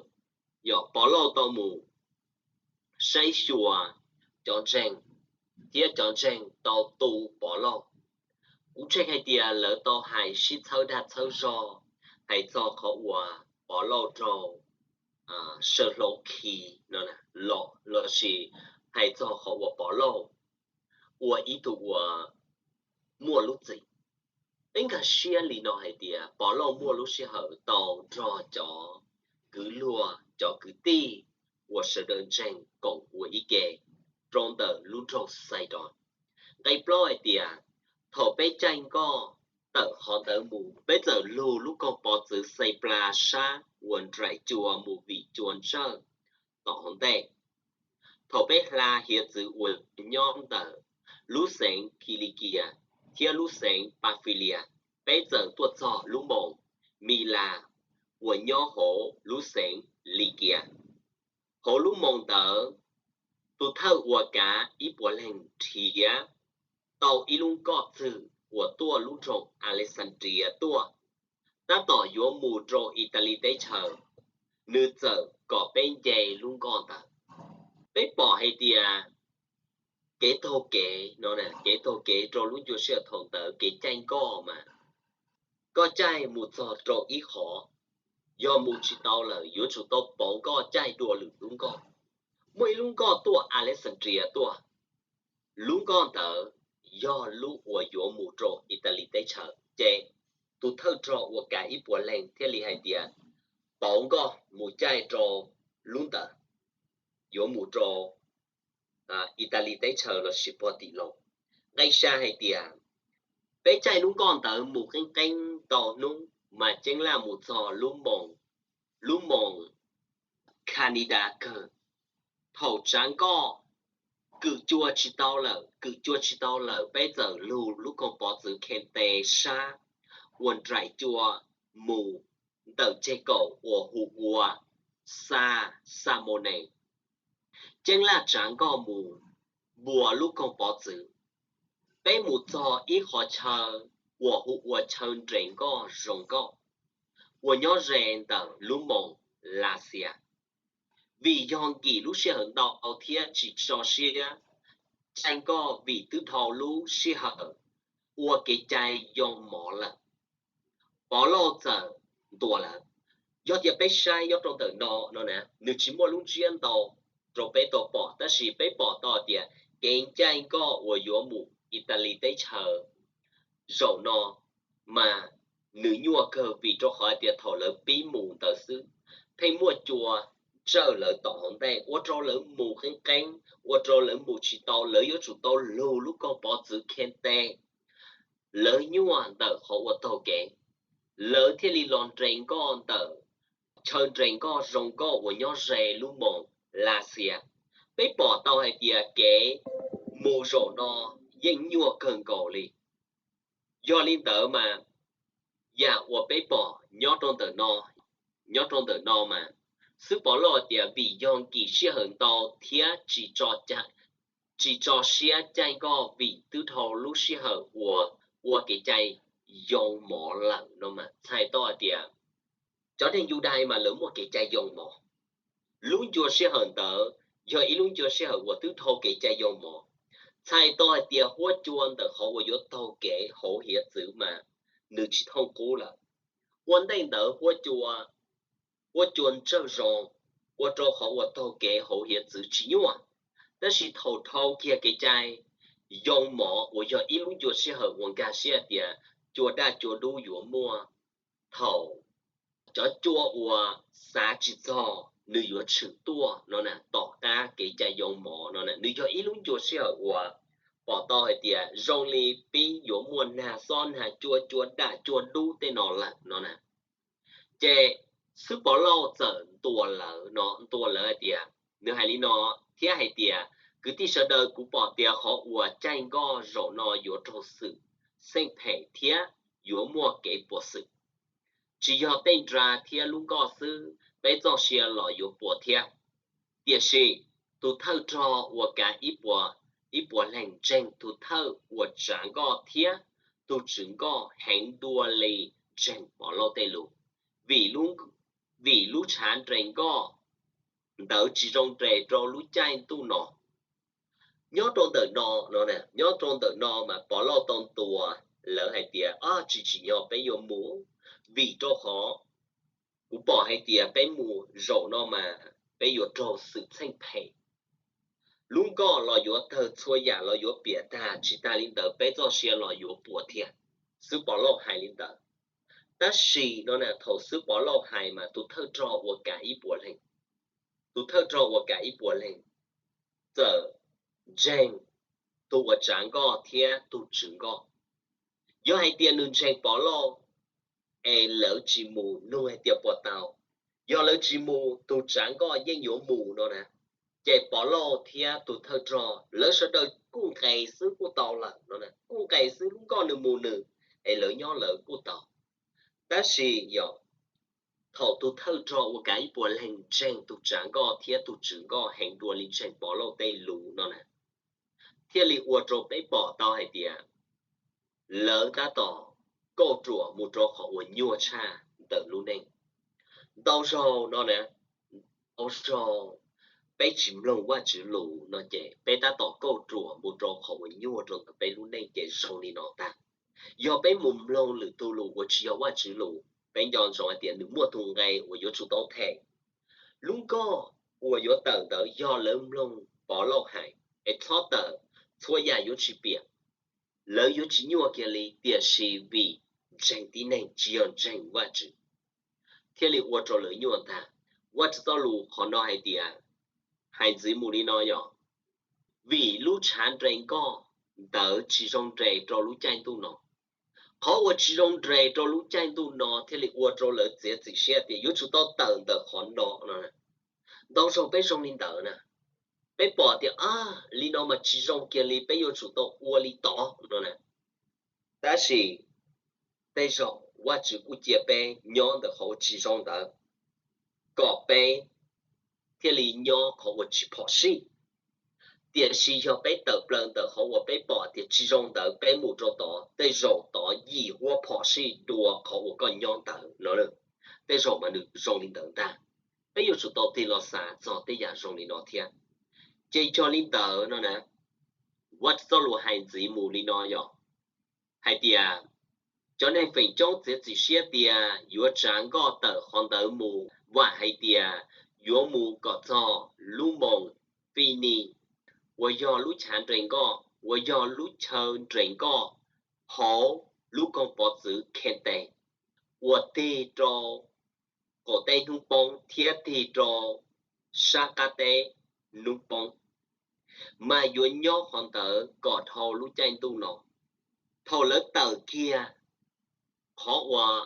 yog Povlauj tau mus saib xyuas cov ntseeg, thiab cov ntseeg tau tu Povlauj. Kuv ntseeg hais tias lawv tau hais sib txhawb dag txhawb zog hais txog qhov uas Povlauj raug saw hlau khi no los sis hais txog qhov uas Povlauj ua ib tug uas muaj lub txim. Peb nkag siab li no hais tias Povlauj muaj lub sij hawm tau nrog cov kwv luag cov kwv tij uas sawv daws ntseeg koom ua ib ke rau ntawm lub nroog Xaidoos. Nqe plaub hais tias, thaum peb caij nkoj tawm qhov ntawd mus, peb txawm lug lub koog pov txwv Xais Plas sab uas nraim cua mus vim cua ntsawj tom hauv ntej. Thaum peb hla hiav txwv uas nyob ntawm lub xeev Kilikias thiab lub xeev Pafilias, peb txawm tuaj txog lub moos Milas uas nyob hauv lub xeev Likias. Hauv lub moos ntawd, tus thawj uas kav ib puas leeg nrhiav tau ib lub nkoj txwg uas tuaj lub nroog Alexandrias tuaj, tab tom yuav mus rau Italis teb chaws. Nws txawm kom peb nce lub nkoj ntawd. Peb pom hais tias kev taug kev no, kev taug kev rau lub ncua sij hawm thaum ntawd kev caij nkoj mas koj caij mus txog rau ib qhov, yog mus tsis tau lawm yuav tsum tau pauv nkoj caij dua lwm lub nkoj. Muaj ib lub nkoj tuaj Alexandrias tuaj, lub nkoj ntawd yog lub uas yuav mus rau Italis teb chaws, ces tus thawj rog uas kav ib puas leeg thiaj li hais tias pauv nkoj mus caij rau lub ntawd, yuav mus rau Italis teb chaws lossis puag tim los. Nqe xya hais tias, peb caij lub nkoj ntawd mus qeeb qeeb ntau hnub mas Ceeb Laj mus txog lub moos, lub moos Khanidas kawg. Thaum tsav nkoj kwm cua tsis tau lawm, kwm cua tsis tau lawm, peb txawm lug lub koog pov txwv Khetes sab uas nraim cua mus ntawm ceg kaum uas hu ua Xa Xamones. Ceeb Laj tsav nkoj mus npuas lub koog pov txwv. Peb mus txog ib qhov chaw uas hu ua chaw nres nkoj zoo nkauj uas nyob ze ntawm lub moos Las Xias. Vim yog nkim lub sij hawm ntau thiab tsis tso siab caij nkoj vim twb dhau lub sij hawm ua kev cai yoo mov lawm, Pov Lauj txawm ntuas lawv. Yog tias peb saib nyob rau ntawm no no na, nws tsis muaj lub ntsiab ntau rau peb tau pom, tab sis peb pom tau tias kev caij nkoj uas yuav mus Italis teb chaws zaum no mas nws nyuaj kawg vim rau qhov tias thaum lawv pib mus ntawd xwb, pheej muaj cua ntsawj lawv tom hauv ntej ua rau lawv mus qeeb qeeb, ua rau lawv mus tsis tau, lawv yuav tsum tau lug lub kaug pov txwv khe tes. Lawv nyuaj ntawm qhov ua taug kev, lawv thiaj li los nres nkoj ntawm chaw nres nkoj zoo nkauj uas nyob ze lub moos Lav Xias. Peb pom tau hais tias kev mus zaum no yeej nyuaj kawg nkaus li. Yog li ntawd mas yam uas peb pom nyob rau ntawm no, nyob rau ntawm no mas xib hwb Pov Lauj tias vim yog nkim sij hawm ntau thiab tsis tso siab caij nkoj vim twb dhau lub sij hawm uas ua kev cai yoo mov lawm no mas txhais tau hais tias cov neeg Yudais mas lawv muaj kev cai yoo mov. Lub ncua sij hawm ntawd yog ib lub ncua sij hawm uas twb dhau kev cai yoo mov, txhais tau hais tias huab cua ntawm qhov uas yuav taug kev hauv hiav txwv mas nws tsis thooj qub lawm. Ua ntej ntawd huab cua ntsawj zoo, ua rau qhov uas taug kev hauv hiav txwv tsis nyuaj. Tab sis thaum dhau kiag kev cai yoo mov uas yog ib lub ncua sij hawm uas nkag siab tias cua daj cua dub yuav muaj, thaum cov cua uas xav tsis txog nws yuav tshwm tuaj no na, tom qab kev cai yoo mov no na, nws yog ib lub ncua sij hawm uas pom tau hais tias zoo li pib yuav muaj nag xob nag cua cua daj cua dub tej no lawm no na. Ces xib hwb Pov Lauj txawm ntuas lawv no, ntuas lawv hais tias, nws hais li no thiab hais tias, kwv tij sawv daws, kuv pom tias qhov uas caij nkoj zaum no yuav raug xwm xeeb phem thiab yuav muaj kev puas xwm. Tsis yog tej nra thiab lub nkoj xwb peb txoj sia los yuav puas thiab. Tiam sis tus thawj rog uas kav ib puas leeg ntseeg tus thawj uas tsav nkoj thiab tus tswv nkoj heev dua li ntseeg Pov Lauj tej lus, vim lub tshav nres nkoj ntawd tsis zoo nres rau lub caij ntuj no. Nyob rau ntawm no, nyob rau ntawm no mas Pov Lauj tau ntuas lawv hais tias, tsis tsim nyog peb yuav mus, vim rau qhov kuv pom hais tias peb mus zaum no mas peb yuav raug xwm txheej phem. Lub nkoj los yuav tawg, txhua yam los yuav piam tag, tsis tas li ntawd peb txoj sia los yuav puas thiab. Xib hwb Pov Lauj hais li ntawd. Tab sis no thaum xib hwb Pov Lauj hais mas tus thawj rog uas kav ib puas leeg, tus thawj rog uas kav ib puas leeg txawm ntseeg tus uas tsav nkoj thiab tus tswv nkoj. Yog hais tias nws ntseeg Pov Lauj es lawv tsis mus, nug hais tias puas tau? Yog lawv tsis mus, tus tsav nkoj yeej yuav mus no na. Ces Pov Lauj thiab tus thawj rog lawv sawv daws kuj nqes xwb kuj tau lawm no, kuj nqes xwb, lub nkoj nws mus nws, es lawv nyob lawv kuj tau. Tab sis yog thaum tus thawj rog uas kav ib puas leeg ntseeg tus tsav nkoj thiab tus tswv nkoj heev dua li ntseeg Pov Lauj tej lus no na, thiaj li ua rau peb pom tau hais tias lawv tab tom kauj ruam mus rau qhov uas nyuaj tshaj ntawm lub neej. Ntau zaug no na, ntau zaug peb tsis mloog Vajtswv lus no ces peb tab tom kauj ruam mus rau qhov uas nyuaj rau ntawm peb lub neej ces zoo li no tag. Yog peb mus mloog lwm tus lus uas tsis yog Vajtswv lus, peb nco ntsoov hais tias nws muaj tus nqe uas yuav tsum tau them. Lub nkoj uas yuav tawm ntawd yog lawv mloog Pov Lauj hais, es txhob tawm, txhua yam yuav tsis piam, lawv yuav tsis nyuaj kiag li, tiam sis vim ntseeg tib neeg tsis yog ntseeg Vajtswv, thiaj li ua rau lawv nyuaj ntag. Vajtswv txoj lus qhov no hais tias, hais ntxiv mus li no yog, vim lub tshav nres nkoj ntawd tsis zoo nres rau lub caij ntuj no. Qhov uas tsis zoo nres rau lub caij ntuj no thiaj li ua rau lawv txiav txim siab tias yuav tsum tau tawm ntawm qhov no no. Ntau zaug peb zoo li ntawd na, peb pom tias, a, li no mas tsis zoo kiag li, peb yuav tsum tau ua li tod no na. Tab sis tej zaum Vajtswv kuj cia peb nyob ntawm qhov uas tsis zoo ntawd, kom peb thiaj li nyob qhov uas tsis phom sij. Tiam sis yog peb tawm plaws ntawm qhov uas peb pom tias tsis zoo ntawd, peb mus rau tod, tej zaum tod yim huab phom sij dua qhov uas koj nyob ntawd no. Tej zaum mas nws zoo li ntawd ntag. Peb yuav tsum tau tig los xav txog tej yam zoo li no thiab. Ces yog li ntawd no na, Vajtswv txoj lus hais ntxiv mus li no yog hais tias, Cov neeg feem coob txiav txim siab tias yuav tsav nkoj tawm qhov ntawd mus, vam hais tias yuav mus kom txog lub moos Finis, uas yog lub chav nres nkoj, uas yog lub chaw nres nkoj hauv lub koog pov txwv Khetes, uas tig rau qaum teb hnub poob thiab tig rau sab qab teb hnub poob, mas yuav nyob qhov ntawd kom dhau lub caij ntuj no. Thaum lawv tawm kiag qhov uas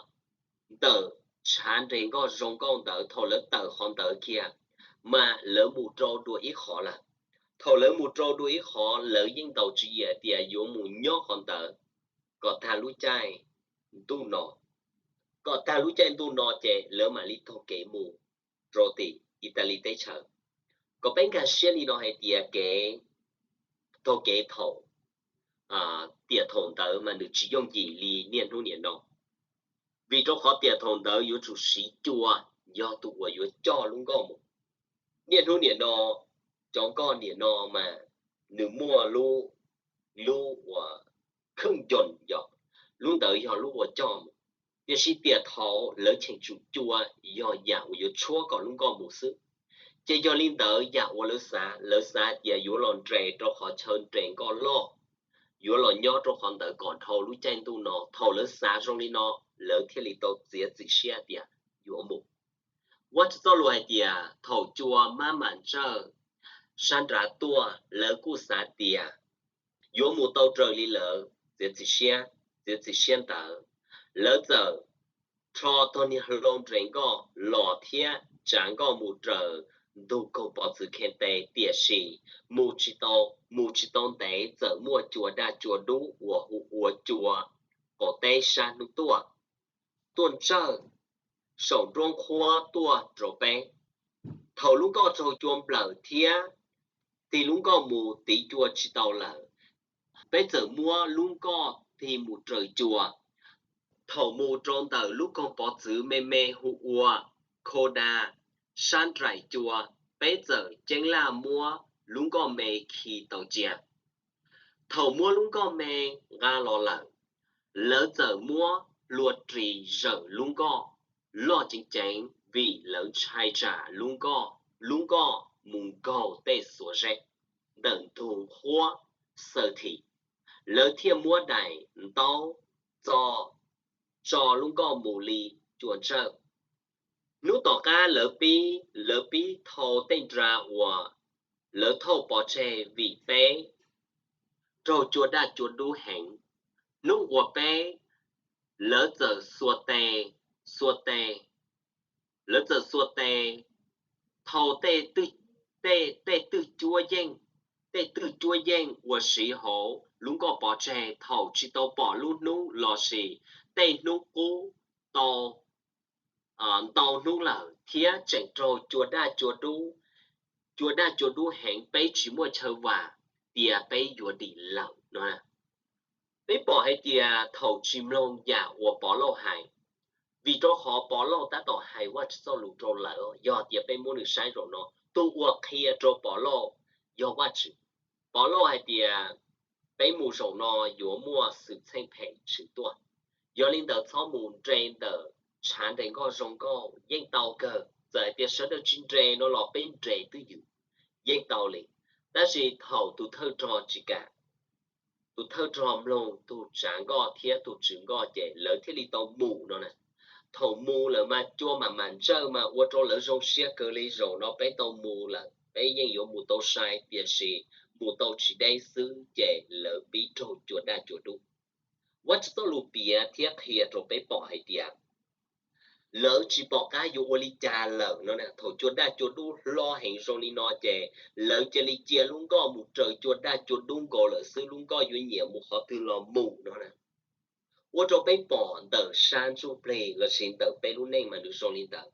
ntawm tshav nres nkoj zoo nkauj ntawd, thaum lawv tawm qhov ntawd kiag, mas lawv mus rau dua ib qhov lawm. Thaum lawv mus rau dua ib qhov, lawv yeej ntaus tswv yim tias yuav mus nyob qhov ntawd kom tag lub caij ntuj no. Kom tag lub caij ntuj no ces lawv mam li taug kev mus rau tim Italis teb chaws. Kom peb nkag siab li no hais tias kev taug kev thaum tiam thaum ntawd mas nws tsis yooj yim li niaj hnub niam no, vim rau qhov tiam thaum ntawd yuav tsum siv cua yog tus uas yuav coj lub nkoj mus. Niaj hnub niam no, cov nkoj niam no mas nws muaj lub, lub uas kheej ncoos yog, lub ntawd yog lub uas coj mus. Tiam sis tiam thaum lawv cheem tsum cua yog yam uas yuav tshuab kom lub nkoj mus xwb. Ces yog li ntawd yam uas lawv xav, lawv xav tias yuav los nres rau qhov chaw nres nkoj loj, yuav los nyob rau qhov ntawd kom dhau lub caij ntuj no. Thaum lawv xav zoo li no, lawv thiaj li tau txiav txim siab tias yuav mus. Vajtswv txoj lus hais tias thaum cua maj mam ntsawj sab nrad tuaj, lawv kuj xav tias yuav mus tau raws li lawv txiav txim siab, txiav txim siab ntawd. Lawv txawm rho tog niag hlau nres nkoj los thiab tsav nkoj mus raws ntug koog pov txwv Khetes, tiam sis mus tsis tau, mus tsis tau ntev txawm muaj cua daj cua dub uas hu ua cua qaum teb sab hnub tuaj, tuaj ntsawj saum nruab nqhuab tuaj rau peb. Thaum lub nkoj raug cua nplawm thiab tig lub nkoj mus tiv cua tsis tau lawm, peb txawm muab lub nkoj tig mus raws cua. Thaum mus rau ntawm lub koog pov txwv me me hu ua Khauda sab nraim cua, peb txawm ceeb laj muab lub nkoj me khi tau cia. Thaum muab lub nkoj me nqa los lawm, lawv txawm muab hlua ris zawm lub nkoj loj ceev ceev vim lawv ntshai tsam lub nkoj, lub nkoj mus nkaug tej xuas zeb ntawm ntug nqhuab xaws thim. Lawv thiaj muab daim ntaub txo tso lub nkoj mus li cua ntsawj. Hnub tom qab lawv pib, lawv pib thau tej nra uas lawv thauj pov tseg vim peb raug cua daj cua dub heev. Hnub uas peb, lawv txawm xuas tes, xuas tes, lawv txawm xuas tes thau tej, tej twj cuab yeej, tej twj cuab yeej uas siv hauv lub nkoj pov tseg thaum tsis tau pom lub hnub lossis tej hnub qub tau ntau hnub lawm thiab tseem raug cua daj cua dub, cua daj cua dub heev, peb tsis muaj chaw vam tias peb yuav dim lawm no. Peb pom hais tias thaum tsis mloog yam uas Pov Lauj hais, vim rau qhov Pov Lauj tab tom hais Vajtswv txoj lus rau lawv, yog tias peb muab nws saib zaum no, tus uas qhia rau Pov Lauj yog Vajtswv. Pov Lauj hais tias peb mus zaum no yuav muaj xwm txheej phem tshwm tuaj, yog li ntawd txhob mus nres ntawm tshav nres nkoj zoo nkauj, yeej tau kawg, txawm hais tias sawv daws tsis nres no los peb nres twj ywm yeej tau li. Tab sis thaum tus thawj rog tsis kam, tus thawj rog mloog tus tsav nkoj thiab tus tswv nkoj ces lawv thiaj li tau mus no na. Thaum mus lawm mas cua mam mam ntsawj mas ua rau lawv zoo siab kawg li, zaum no peb tau mus lawm, peb yeej yuav mus tau sai, tiam sis mus tau tsis deb xwb ces lawv pib raug cua daj cua dub. Vajtswv txoj lus piav thiab qhia rau peb pom hais tias lawv tsis pom qab yuav ua li cas lawm no na. Thaum cua daj cua dub hlob heev zoo li no ces lawv cia li cia lub nkoj mus raws cua daj cua dub nkaus lawm xwb, lub nkoj yuav nyiam mus qhov twg los mus no na. Ua rau peb pom ntawm sab ntsuj plig lossis ntawm peb lub neej mas nws zoo li ntawd.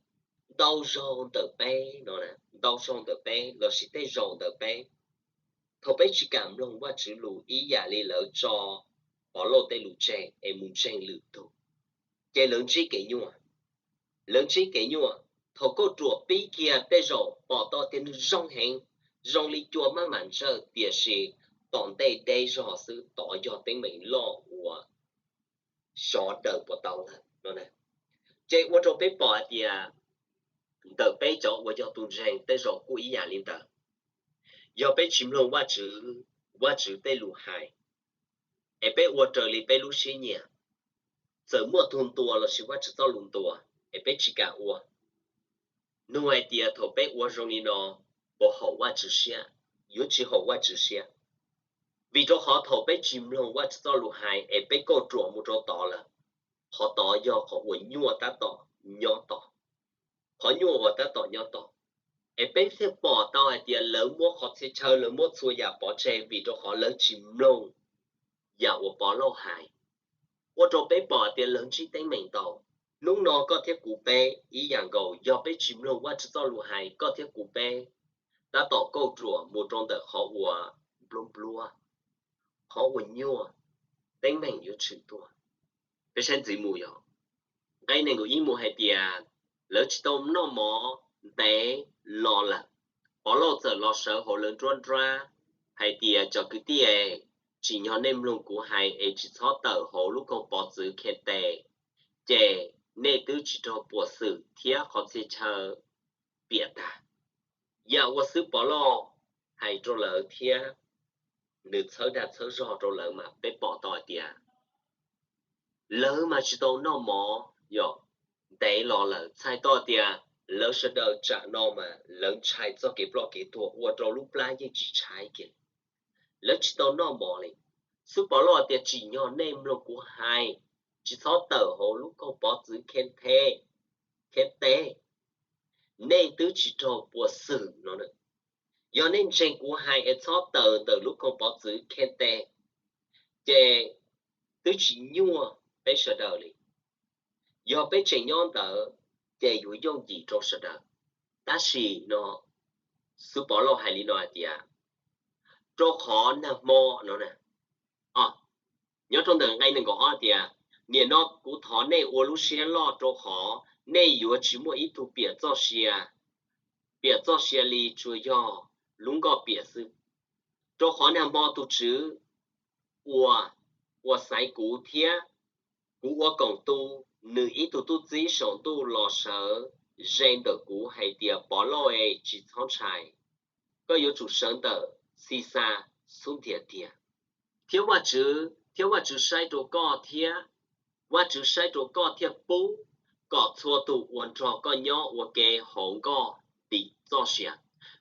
Ntau zaug ntawm peb no, ntau zaug ntawm peb lossis tej zaum ntawm peb, thaum peb tsis kam mloog Vajtswv lus ib yam li lawv tso Pov Lauj tej lus tseg es mus ntseeg lwm tus, ces lawv ntsib kev nyuaj. Lawv ntsib kev nyuaj. Thaum koj ruam pib kiag tej zaum pom tau tias nws zoo heev, zoo li cua maj mam ntsawj, tiam sis tom ntej deb zog xwb, tod yog teeb meem loj uas sawv daws puas tau lawm no. Ces ua rau peb pom hais tias ntawm peb cov uas yog tus ntseeg tej zaum kuj ib yam li ntawd. Yog peb tsis mloog Vajtswv, Vajtswv tej lus hais, es peb ua raws li peb lub siab nyiam, txawm muaj tug ntuas lossis Vajtswv txoj lus ntuas es peb tsis kam ua, nug hais tias thaum peb ua zoo li no puas haum Vajtswv siab? Yuav tsis haum Vajtswv siab. Vim rau qhov thaum peb tsis mloog Vajtswv txoj lus hais es peb kauj ruam mus rau tod lawm, qhov tod yog qhov uas nyuaj tab tom nyob tod. Qhov nyuaj uas tab tom nyob tod, es peb thiaj pom tau hais tias lawv muab qhov txhia chaw, lawv muab txhua yam pov tseg vim rau qhov lawv tsis mloog yam uas Povlauj hais. Ua rau peb pom tias lawv ntsib teeb meem ntau. Hnub no koj thiab kuv peb ib yam nkaus, yog peb tsis mloog Vajtswv txoj lus hais, koj thiab kuv peb tab tom kauj ruam mus rau ntawm qhov uas nplua nplua, qhov uas nyuaj, teeb meem yuav tshwm tuaj. Peb saib ntxiv mus yog nqe nees nkaum ib mus hais tias lawv tsis tau noj mov ntev los lawm, Povlauj txawm los sawv hauv lawv nruab nrab hais tias, cov kwv tij, tsim nyog nej mloog kuv hais es tsis txhob tawm hauv lub koog pov txwv Khees Tes, ces nej twb tsis raug puas xwm thiab qhov txhia chaw piam tag. Yam uas xib Povlauj hais rau lawv thiab nws txhawb dag txhawb zog rau lawv mas peb pom tau hais tias lawv mas tsis tau noj mov yog ntev los lawm, txhais tau tias lawv sawv daws tsam no mas lawv ntshai txoj kev ploj kev tuag ua rau lub plab yeej tsis tshaib kiag. Lawv tsis tau noj mov li. Xib Povlauj tias tsim nyog nej mloog kuv hais, tsis txhob tawm hauv lub koog pov txwv Khees Tes, Khees Tes, nej twb tsis raug puas xwm no. Yog nej ntseeg kuv hais es txhob tawm ntawm lub koog pov txwv Khees Tes, ces twb tsis nyuaj peb sawv daws li. Yog peb tseem nyob ntawd ces yuav yooj yim rau sawv daws. Tab sis no xib Povlauj hais li no hais tias, rau qhov nag hmo no, nyob rau ntawm nqe nees nkaum ob tias, nim no kuv thov nej ua lub siab loj rau qhov nej yuav tsis muaj ib tug piam txoj sia, piam txoj sia li, tsuas yog lub nkoj piam xwb. Rau qhov nag hmo tus Tswv uas, uas xaiv kuv thiab kuv ua koom tu, nws ib tug tub txib saum ntuj los sawv ze ntawm kuv hais tias, Povlauj es, tsis txhob ntshai, koj yuav tsum sawv ntawm Xixas xub ntiag tiag, thiab Vajtswv, thiab Vajtswv saib rau koj thiab, Vajtswv saib rau koj thiaj pub kom txhua tus uas nrog koj nyob ua ke hauv nkoj dim txoj sia.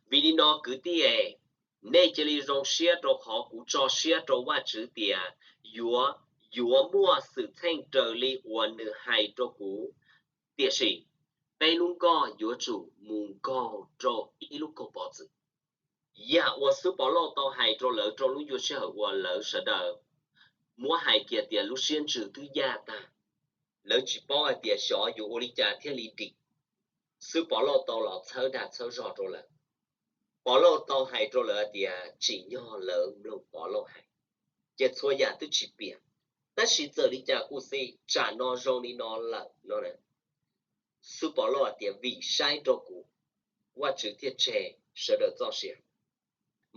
Vim li no kwv tij es, nej cia li zoo siab rau qhov kuv tso siab rau Vajtswv tias yuav, yuav muaj xwm txheej raws li uas nws hais rau kuv. Tiam sis peb lub nkoj yuav tsum mus nkaug rau ib lub koog pov txwv. Yam uas xib Povlauj tau hais rau lawv rau lub ncua sij hawm uas lawv sawv daws muab hais kiag tias lub siab ntsws twb yaj tag, lawv tsis paub hais tias xyov yuav ua li cas thiaj li dim. Xib Povlauj tau los txhawb dag txhawb zog rau lawv. Povlauj tau hais rau lawv hais tias tsim nyog lawv mloog Povlauj hais, ces txhua yam twb tsis piam. Tab sis txawm li cas kuj xij, tsam no zoo li no lawm no. Xib Povlauj hais tias vim saib rau kuv, Vajtswv thiaj tseg sawv daws txoj sia,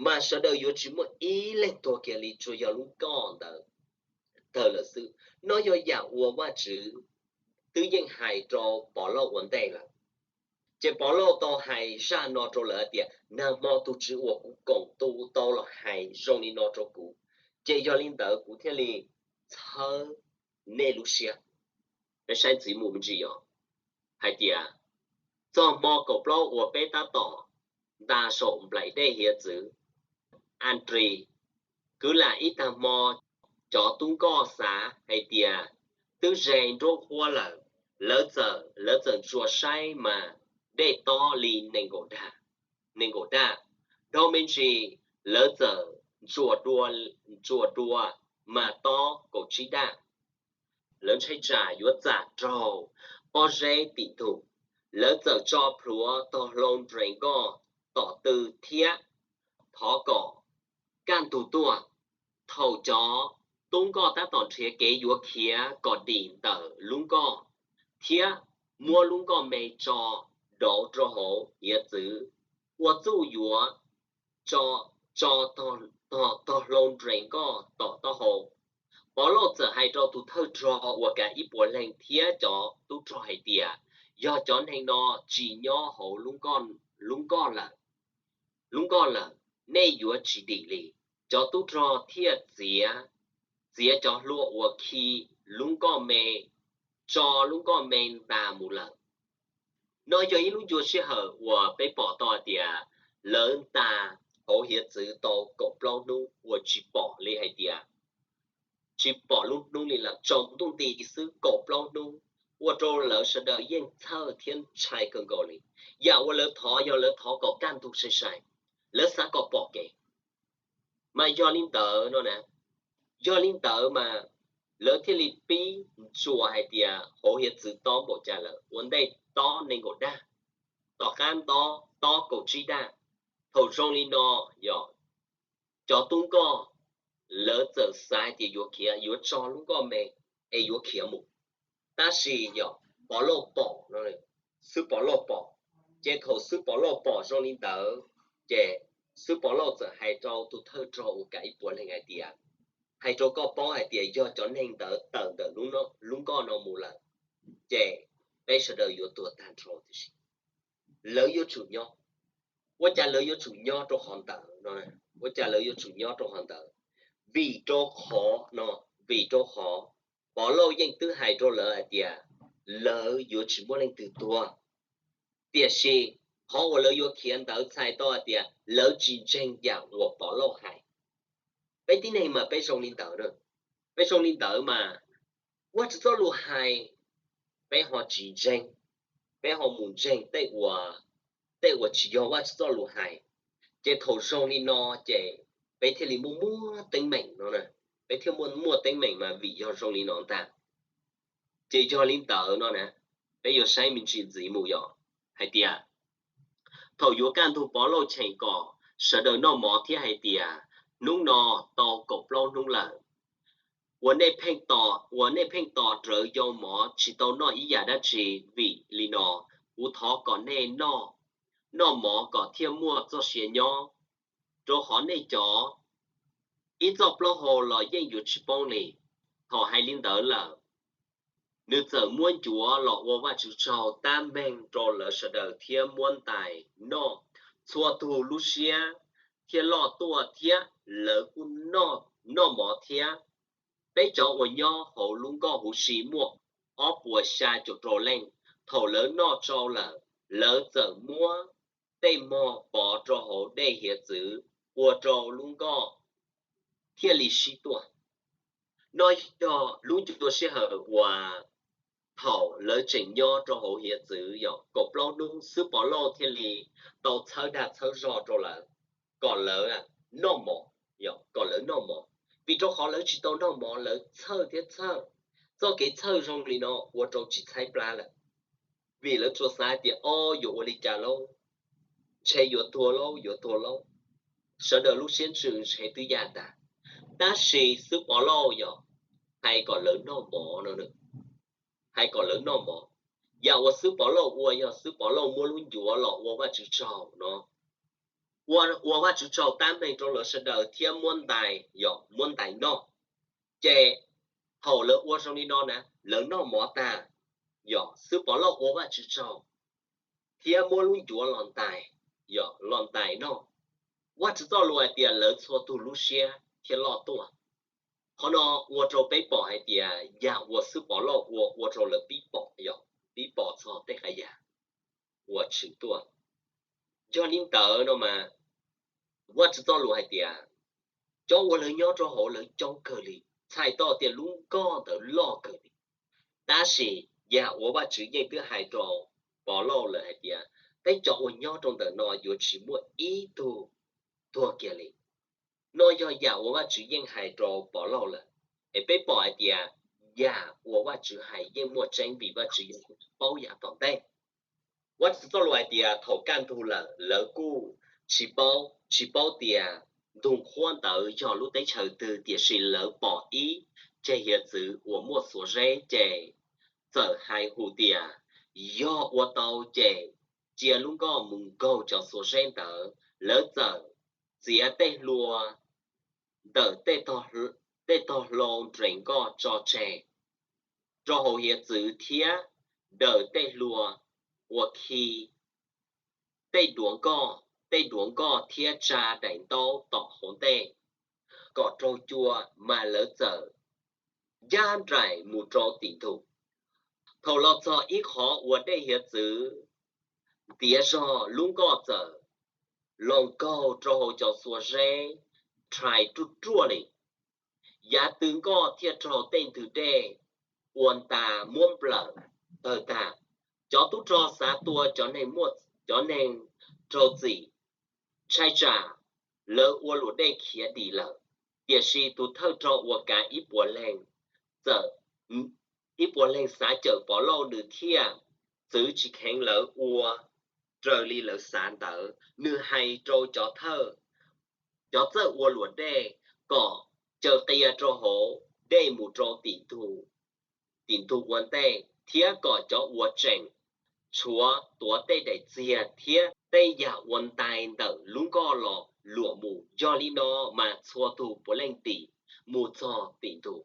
mas sawv daws yuav tsis muaj ib leeg tuag kiag li, tsuas yog lub nkoj ntawd tawg lawm xwb. No yog yam uas Vajtswv twb yeej hais rau Povlauj ua ntej lawm. Ces Povlauj tau hais zaj no rau lawv hais tias, nag hmo tus Tswv uas kuv koom tu tau los hais zoo li no rau kuv, ces yog li ntawd kuv thiaj li txhawb nej lub siab. Peb saib ntxiv mus me ntsis yog hais tias, txog hmo kaum plaub uas peb tab tom nta saum nplaim dej hiav txwv Anris, kwv lam ib tag hmo, cov tub nkoj xav hais tias twb ze nruab huab lawm, lawv txawm, lawv txawm ntsuas saib mas dej tob li nees nkaum daj, dhau me ntsis lawv txawm ntsuas dua, ntsuas dua mas tob kaum tsib daj. Lawv ntshai tsam yuav txam raug pob zeb tim ntug, lawv txawm tso plhuav tog hlau nres nkoj tom tw thiab thov kom kaj ntug tuaj. Thaum cov tub nkoj tab tom nrhiav kev yuav khiav kom dim ntawm lub nkoj thiab muab lub nkoj me tso dauv rau hauv hiav txwv, ua txuj yuav tso, tso tog hlau nres nkoj tom taub hau, Pov Lauj txawm hais rau tus thawj rog uas kav ib puas leeg thiab cov tub rog hais tias, yog cov neeg no tsis nyob hauv lub nkoj lawm, lub nkoj lawm, nej yuav tsis dim li. Cov tub rog thiaj txiav, txiav cov hlua uas khi lub nkoj me, tso lub nkoj me ntas mus lawm. No yog ib lub ncua sij hawm uas peb pom tau hais tias lawv ntas hauv hiav txwv tau kaum plaub hnub uas tsis pom li hais tias, tsis pom lub hnub li lawm, tsaus ntuj nti xwb kaum plaub hnub, ua rau lawv sawv daws yeej txhawj thiab ntshai kawg nkaus li. Yam uas lawv thov yog lawv thov kom kaj ntug sai sai, lawv xav kom pom kev. Mas yog li ntawd no na, yog li ntawd mas lawv thiaj li pib ntsuas hais tias hauv hiav txwv tob npaum cas lawm, ua ntej tob nees nkaum daj, tom qab tob kaum tsib daj. Thaum zoo li no, yog cov tub nkoj lawv txawm xav hais tias yuav khiav, yuav tso lub nkoj me es yuav khiav mus. Tab sis yog Pov Lauj pom, xib Pov Lauj pom, ces thaum xib Pov Lauj pom zoo li ntawd, ces xib Pov Lauj txawm hais rau tus thawj rog uas kav ib puas leeg hais tias, hais rau koj paub hais tias yog cov neeg ntawd tawm ntawm lub nkoj no mus lawm, ces peb sawv daws yuav tuag tag nrho tiam sis lawv yuav tsum nyob. Ua cas lawv yuav tsum nyob rau qhov ntawd no? Ua cas lawv yuav tsum nyob rau qhov ntawd? Vim rau qhov no, vim rau qhov Pov Lauj yeej twb hais rau lawv hais tias lawv yuav tsis muaj leej twg tuag. Tiam sis qhov uas lawv yuav khiav ntawd txhais tau hais tias lawv tsis ntseeg yam uas Pov Lauj hais. Peb tib neeg mas peb zoo li ntawd, peb zoo li ntawd mas Vajtswv txoj lus hais peb ho tsis ntseeg, peb ho mus ntseeg tej uas, tej uas tsis yog Vajtswv txoj lus hais. Ces thaum zoo li no ces peb thiaj li muaj muaj teeb meem no, peb thiaj muaj muaj teeb meem mas vim yog zoo li no ntag. Ces yog li ntawd no na, peb yuav saib me ntsis ntxiv mus yog hais tias, thaum yuav kaj ntug Pov Lauj cheem kom sawv daws noj mov thiab hais tias, hnub no tau kaum plaub hnub lawm uas nej pheej tos, uas nej pheej tos rawv yau mov tsis tau noj ib yam dab tsi. Vim li no kuv thov kom nej noj mov kom thiaj muaj txoj sia nyob, rau qhov nej cov ib txoj plaub hau los yeej yuav tsis poob li. Thaum hais li ntawd lawm, nws txawm muab ncuav los ua Vajtswv tsaug tab meeg rau lawv sawv daws thiab muab ntais noj. Txhua tus lub siab thiaj loj tuaj thiab lawv kuj noj mov thiab. Peb cov uas nyob hauv lub nkoj huv si muaj ob puas xya caum rau leej. Thaum lawv noj tsau lawm, lawv txawm muab tej mog pov rau hauv dej hiav txwv ua rau lub nkoj thiaj li sib tuaj. No yog lub ncua sij hawm uas thaum lawv tseem nyob rau hauv hiav txwv yog kaum plaub hnub, xib Pov Lauj thiaj li tau txhawb dag txhawb zog rau lawv kom lawv noj mov, kom lawv noj mov, vim rau qhov lawv tsis tau noj mov lawv txhawj thiab txhawj. Txoj kev txhawj zoo li no ua rau tsis tshaib plab lawm, vim lawv tsuas xav tias, o, yuav ua li cas lauj, ntshe yuav tuag lauj, yuav tuag lauj, sawv daws lub siab ntsws ntshe twb ya tas. Tab sis xib Pov Lauj yog hais kom lawv noj mov no, hais kom lawv noj mov. Yam uas xib Pov Lauj ua yog xib Pov Lauj muab lub ncuav los ua Vajtswv tsaug no, ua, ua Vajtswv tsaug tab meeg rau lawv sawv daws thiab muab ntais, yog muab ntais noj. Ces thaum lawv ua zoo li no na, lawv noj mov tag, yog xib Pov Lauj ua Vajtswv tsaug thiab muab lub ncuav los ntais, yog los ntais noj. Vajtswv txoj lus hais tias lawv txhua tus lub siab thiaj loj tuaj. Qhov no ua rau peb pom hais tias yam uas xib Pov Lauj ua ua rau lawv pib pom, yog pib pom txog tej qhov yam uas tshwm tuaj. Yog li ntawd no mas Vajtswv txoj lus hais tias cov uas lawv nyob rau hauv lawv coob kawg li, txhais tau tias lub nkoj ntawd loj kawg li. Tab sis yam uas Vajtswv yeej twb hais rau Pov Lauj lawm hais tias peb cov uas nyob rau ntawm no yuav tsis muaj ib tug tuag kiag li. No yog yam uas Vajtswv yeej hais rau Pov Lauj lawm. Es peb pom hais tias yam uas Vajtswv hais yeej muaj tseeb vim Vajtswv yeej paub yav tom ntej. Vajtswv txoj lus hais tias thaum kaj ntug lawm lawv kuj tsis paub, tsis paub tias ntug qhuab ntawd yog lub teb chaws twg, tiam sis lawv pom ib tseg hiav txwv uas muaj xuas zeb ces txawm hais hu tias, yog ua tau ces cia lub nkoj mus nkaug cov xuas zeb ntawd. Lawv txawm txiav tej hlua ntawm tej tog, tej tog hlau nres nkoj tso tseg rau hauv hiav txwv thiab daws tej hlua ua khi tej duav nkoj, tej duav nkoj thiab tsa daim ntaub tom hauv ntej kom raug cua, mas lawv txawm ncaj nraim mus rau tim ntug. Thaum los txog ib qhov uas dej hiav txwv ntiav zog, lub nkoj txawm los nkaug rau hauv cov xuas zeb rhais ruaj ruaj li. Yav tw nkoj thiaj raug tej ntwg dej ua ntas muab nplawm tawg tag. Cov tub rog xav tua cov neeg muaj, cov neeg raug txim, ntshai tsam lawv ua luam dej khiav dim lawm. Tiam sis tus thawj rog uas kav ib puas leeg txawm, ib puas leeg xav cawm Pov Lauj, nws thiaj txwv tsis kheev lawv ua raws li lawv xav ntawd. Nws hais rau cov thawj, cov txawj ua luam dej kom caw qia rau hauv dej mus rau tim ntug ua ntej, thiab kom cov uas tseem tshuav tuav tej daim txiag thiab tej yam ua ntais ntawm lub nkoj los luam mus. Yog li no mas txhua tus puav leej dim mus txog tim ntug.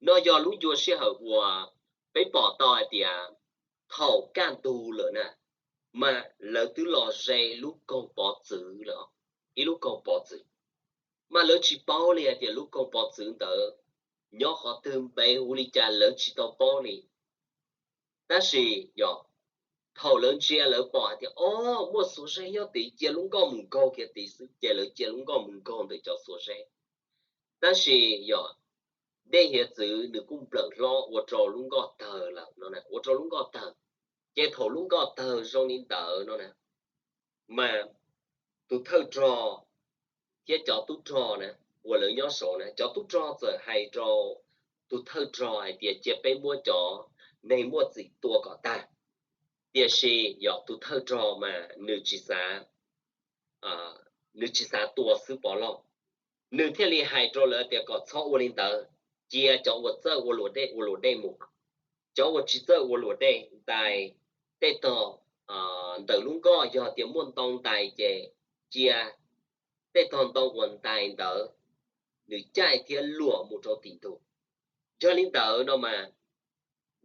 No yog lub ncua sij hawm uas peb pom tau hais tias thaum kaj ntug lawm na, mas lawv twb los ze lub koog pov txwv lawm, ib lub koog pov txwv, mas lawv tsis paub li hais tias lub koog pov txwv ntawd nyob qhov twg, npe hu li cas lawv tsis tau paub li. Tab sis yog thaum lawv ntsia lawv pom hais tias, o, muaj xuas zeb nyob tid, cia lub nkoj mus nkaug kiag tid xwb, ces lawv cia lub nkoj mus nkaug ntawm cov xuas zeb. Tab sis yog dej hiav txwv nws kuj nplawm hlob ua rau lub nkoj tawg lawm no, ua rau lub nkoj tawg. Ces thaum lub nkoj tawg zoo li ntawd no na, mas tus thawj rog thiab cov tub rog na, uas lawv nyob saud na, cov tub rog txawm hais rau tus thawj rog hais tias, cia peb muab cov neeg muaj txim tua kom tag. Tiam sis yog tus thawj rog mas nws tsis xav, nws tsis xav tua xwb Pov Lauj. Nws thiaj li hais rau lawv tias kom txhob ua li ntawd, cia cov uas txawj ua luam dej ua luam dej mus, cov uas tsis txawj ua luam dej ntais tej tog ntawm lub nkoj, yog tias muaj ntoo ntais ces cia tej tog ntoo uas ntais ntawd nws caij thiab luam mus rau tim ntug. Yog li ntawd no mas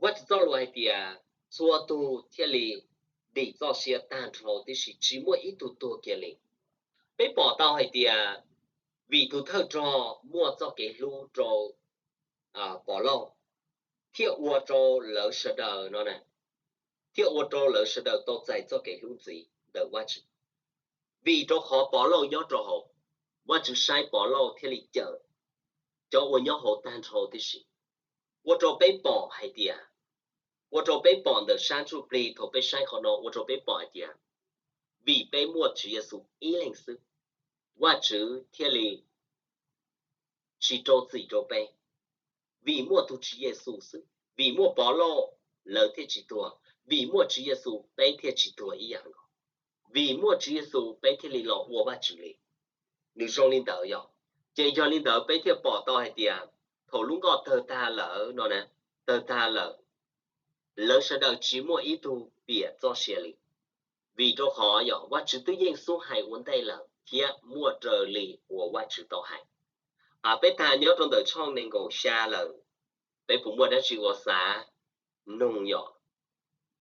Vajtswv txoj lus hais tias txhua tug thiaj li dim txoj sia tag nrho tib si, tsis muaj ib tug tuag kiag li. Peb pom tau hais tias vim tus thawj rog muaj txoj kev hlub rau Pov Lauj, thiaj ua rau lawv sawv daws no, thiaj ua rau lawv sawv daws tau txais txoj kev hlub ntxiv ntawm Vajtswv. Vim rau qhov Pov Lauj nyob rau hauv, Vajtswv saib Pov Lauj thiaj li cawm cov uas nyob hauv tag nrho tib si. Ua rau peb pom hais tias, ua rau peb pom ntawm sab ntsuj plig thaum peb saib qhov no, ua rau peb pom hais tias vim peb muaj Tswv Yexus ib leeg xwb, Vajtswv thiaj li tsis rau txim rau peb. Vim muaj tus Tswv Yexus xwb, vim muaj Pov Lauj lawv thiaj tsis tuag, vim muaj Tswv Yexus peb thiaj tsis tuag ib yam nkaus, vim muaj Tswv Yexus peb thiaj li los ua Vajtswv li. Nws zoo li ntawd yog, ces yog li ntawd peb thiaj pom tau hais tias thaum lub nkoj tawg tag lawm no, tawg tag lawm, lawv sawv daws tsis muaj ib tug piam txoj sia li. Vim rau qhov yog Vajtswv twb yeej xub hais ua ntej lawm thiab muaj raws li uas Vajtswv tau hais. Peb tag nyob rau ntawm tshooj nees nkaum xya lawm, peb puas muaj dab tsi ua xav nug yom?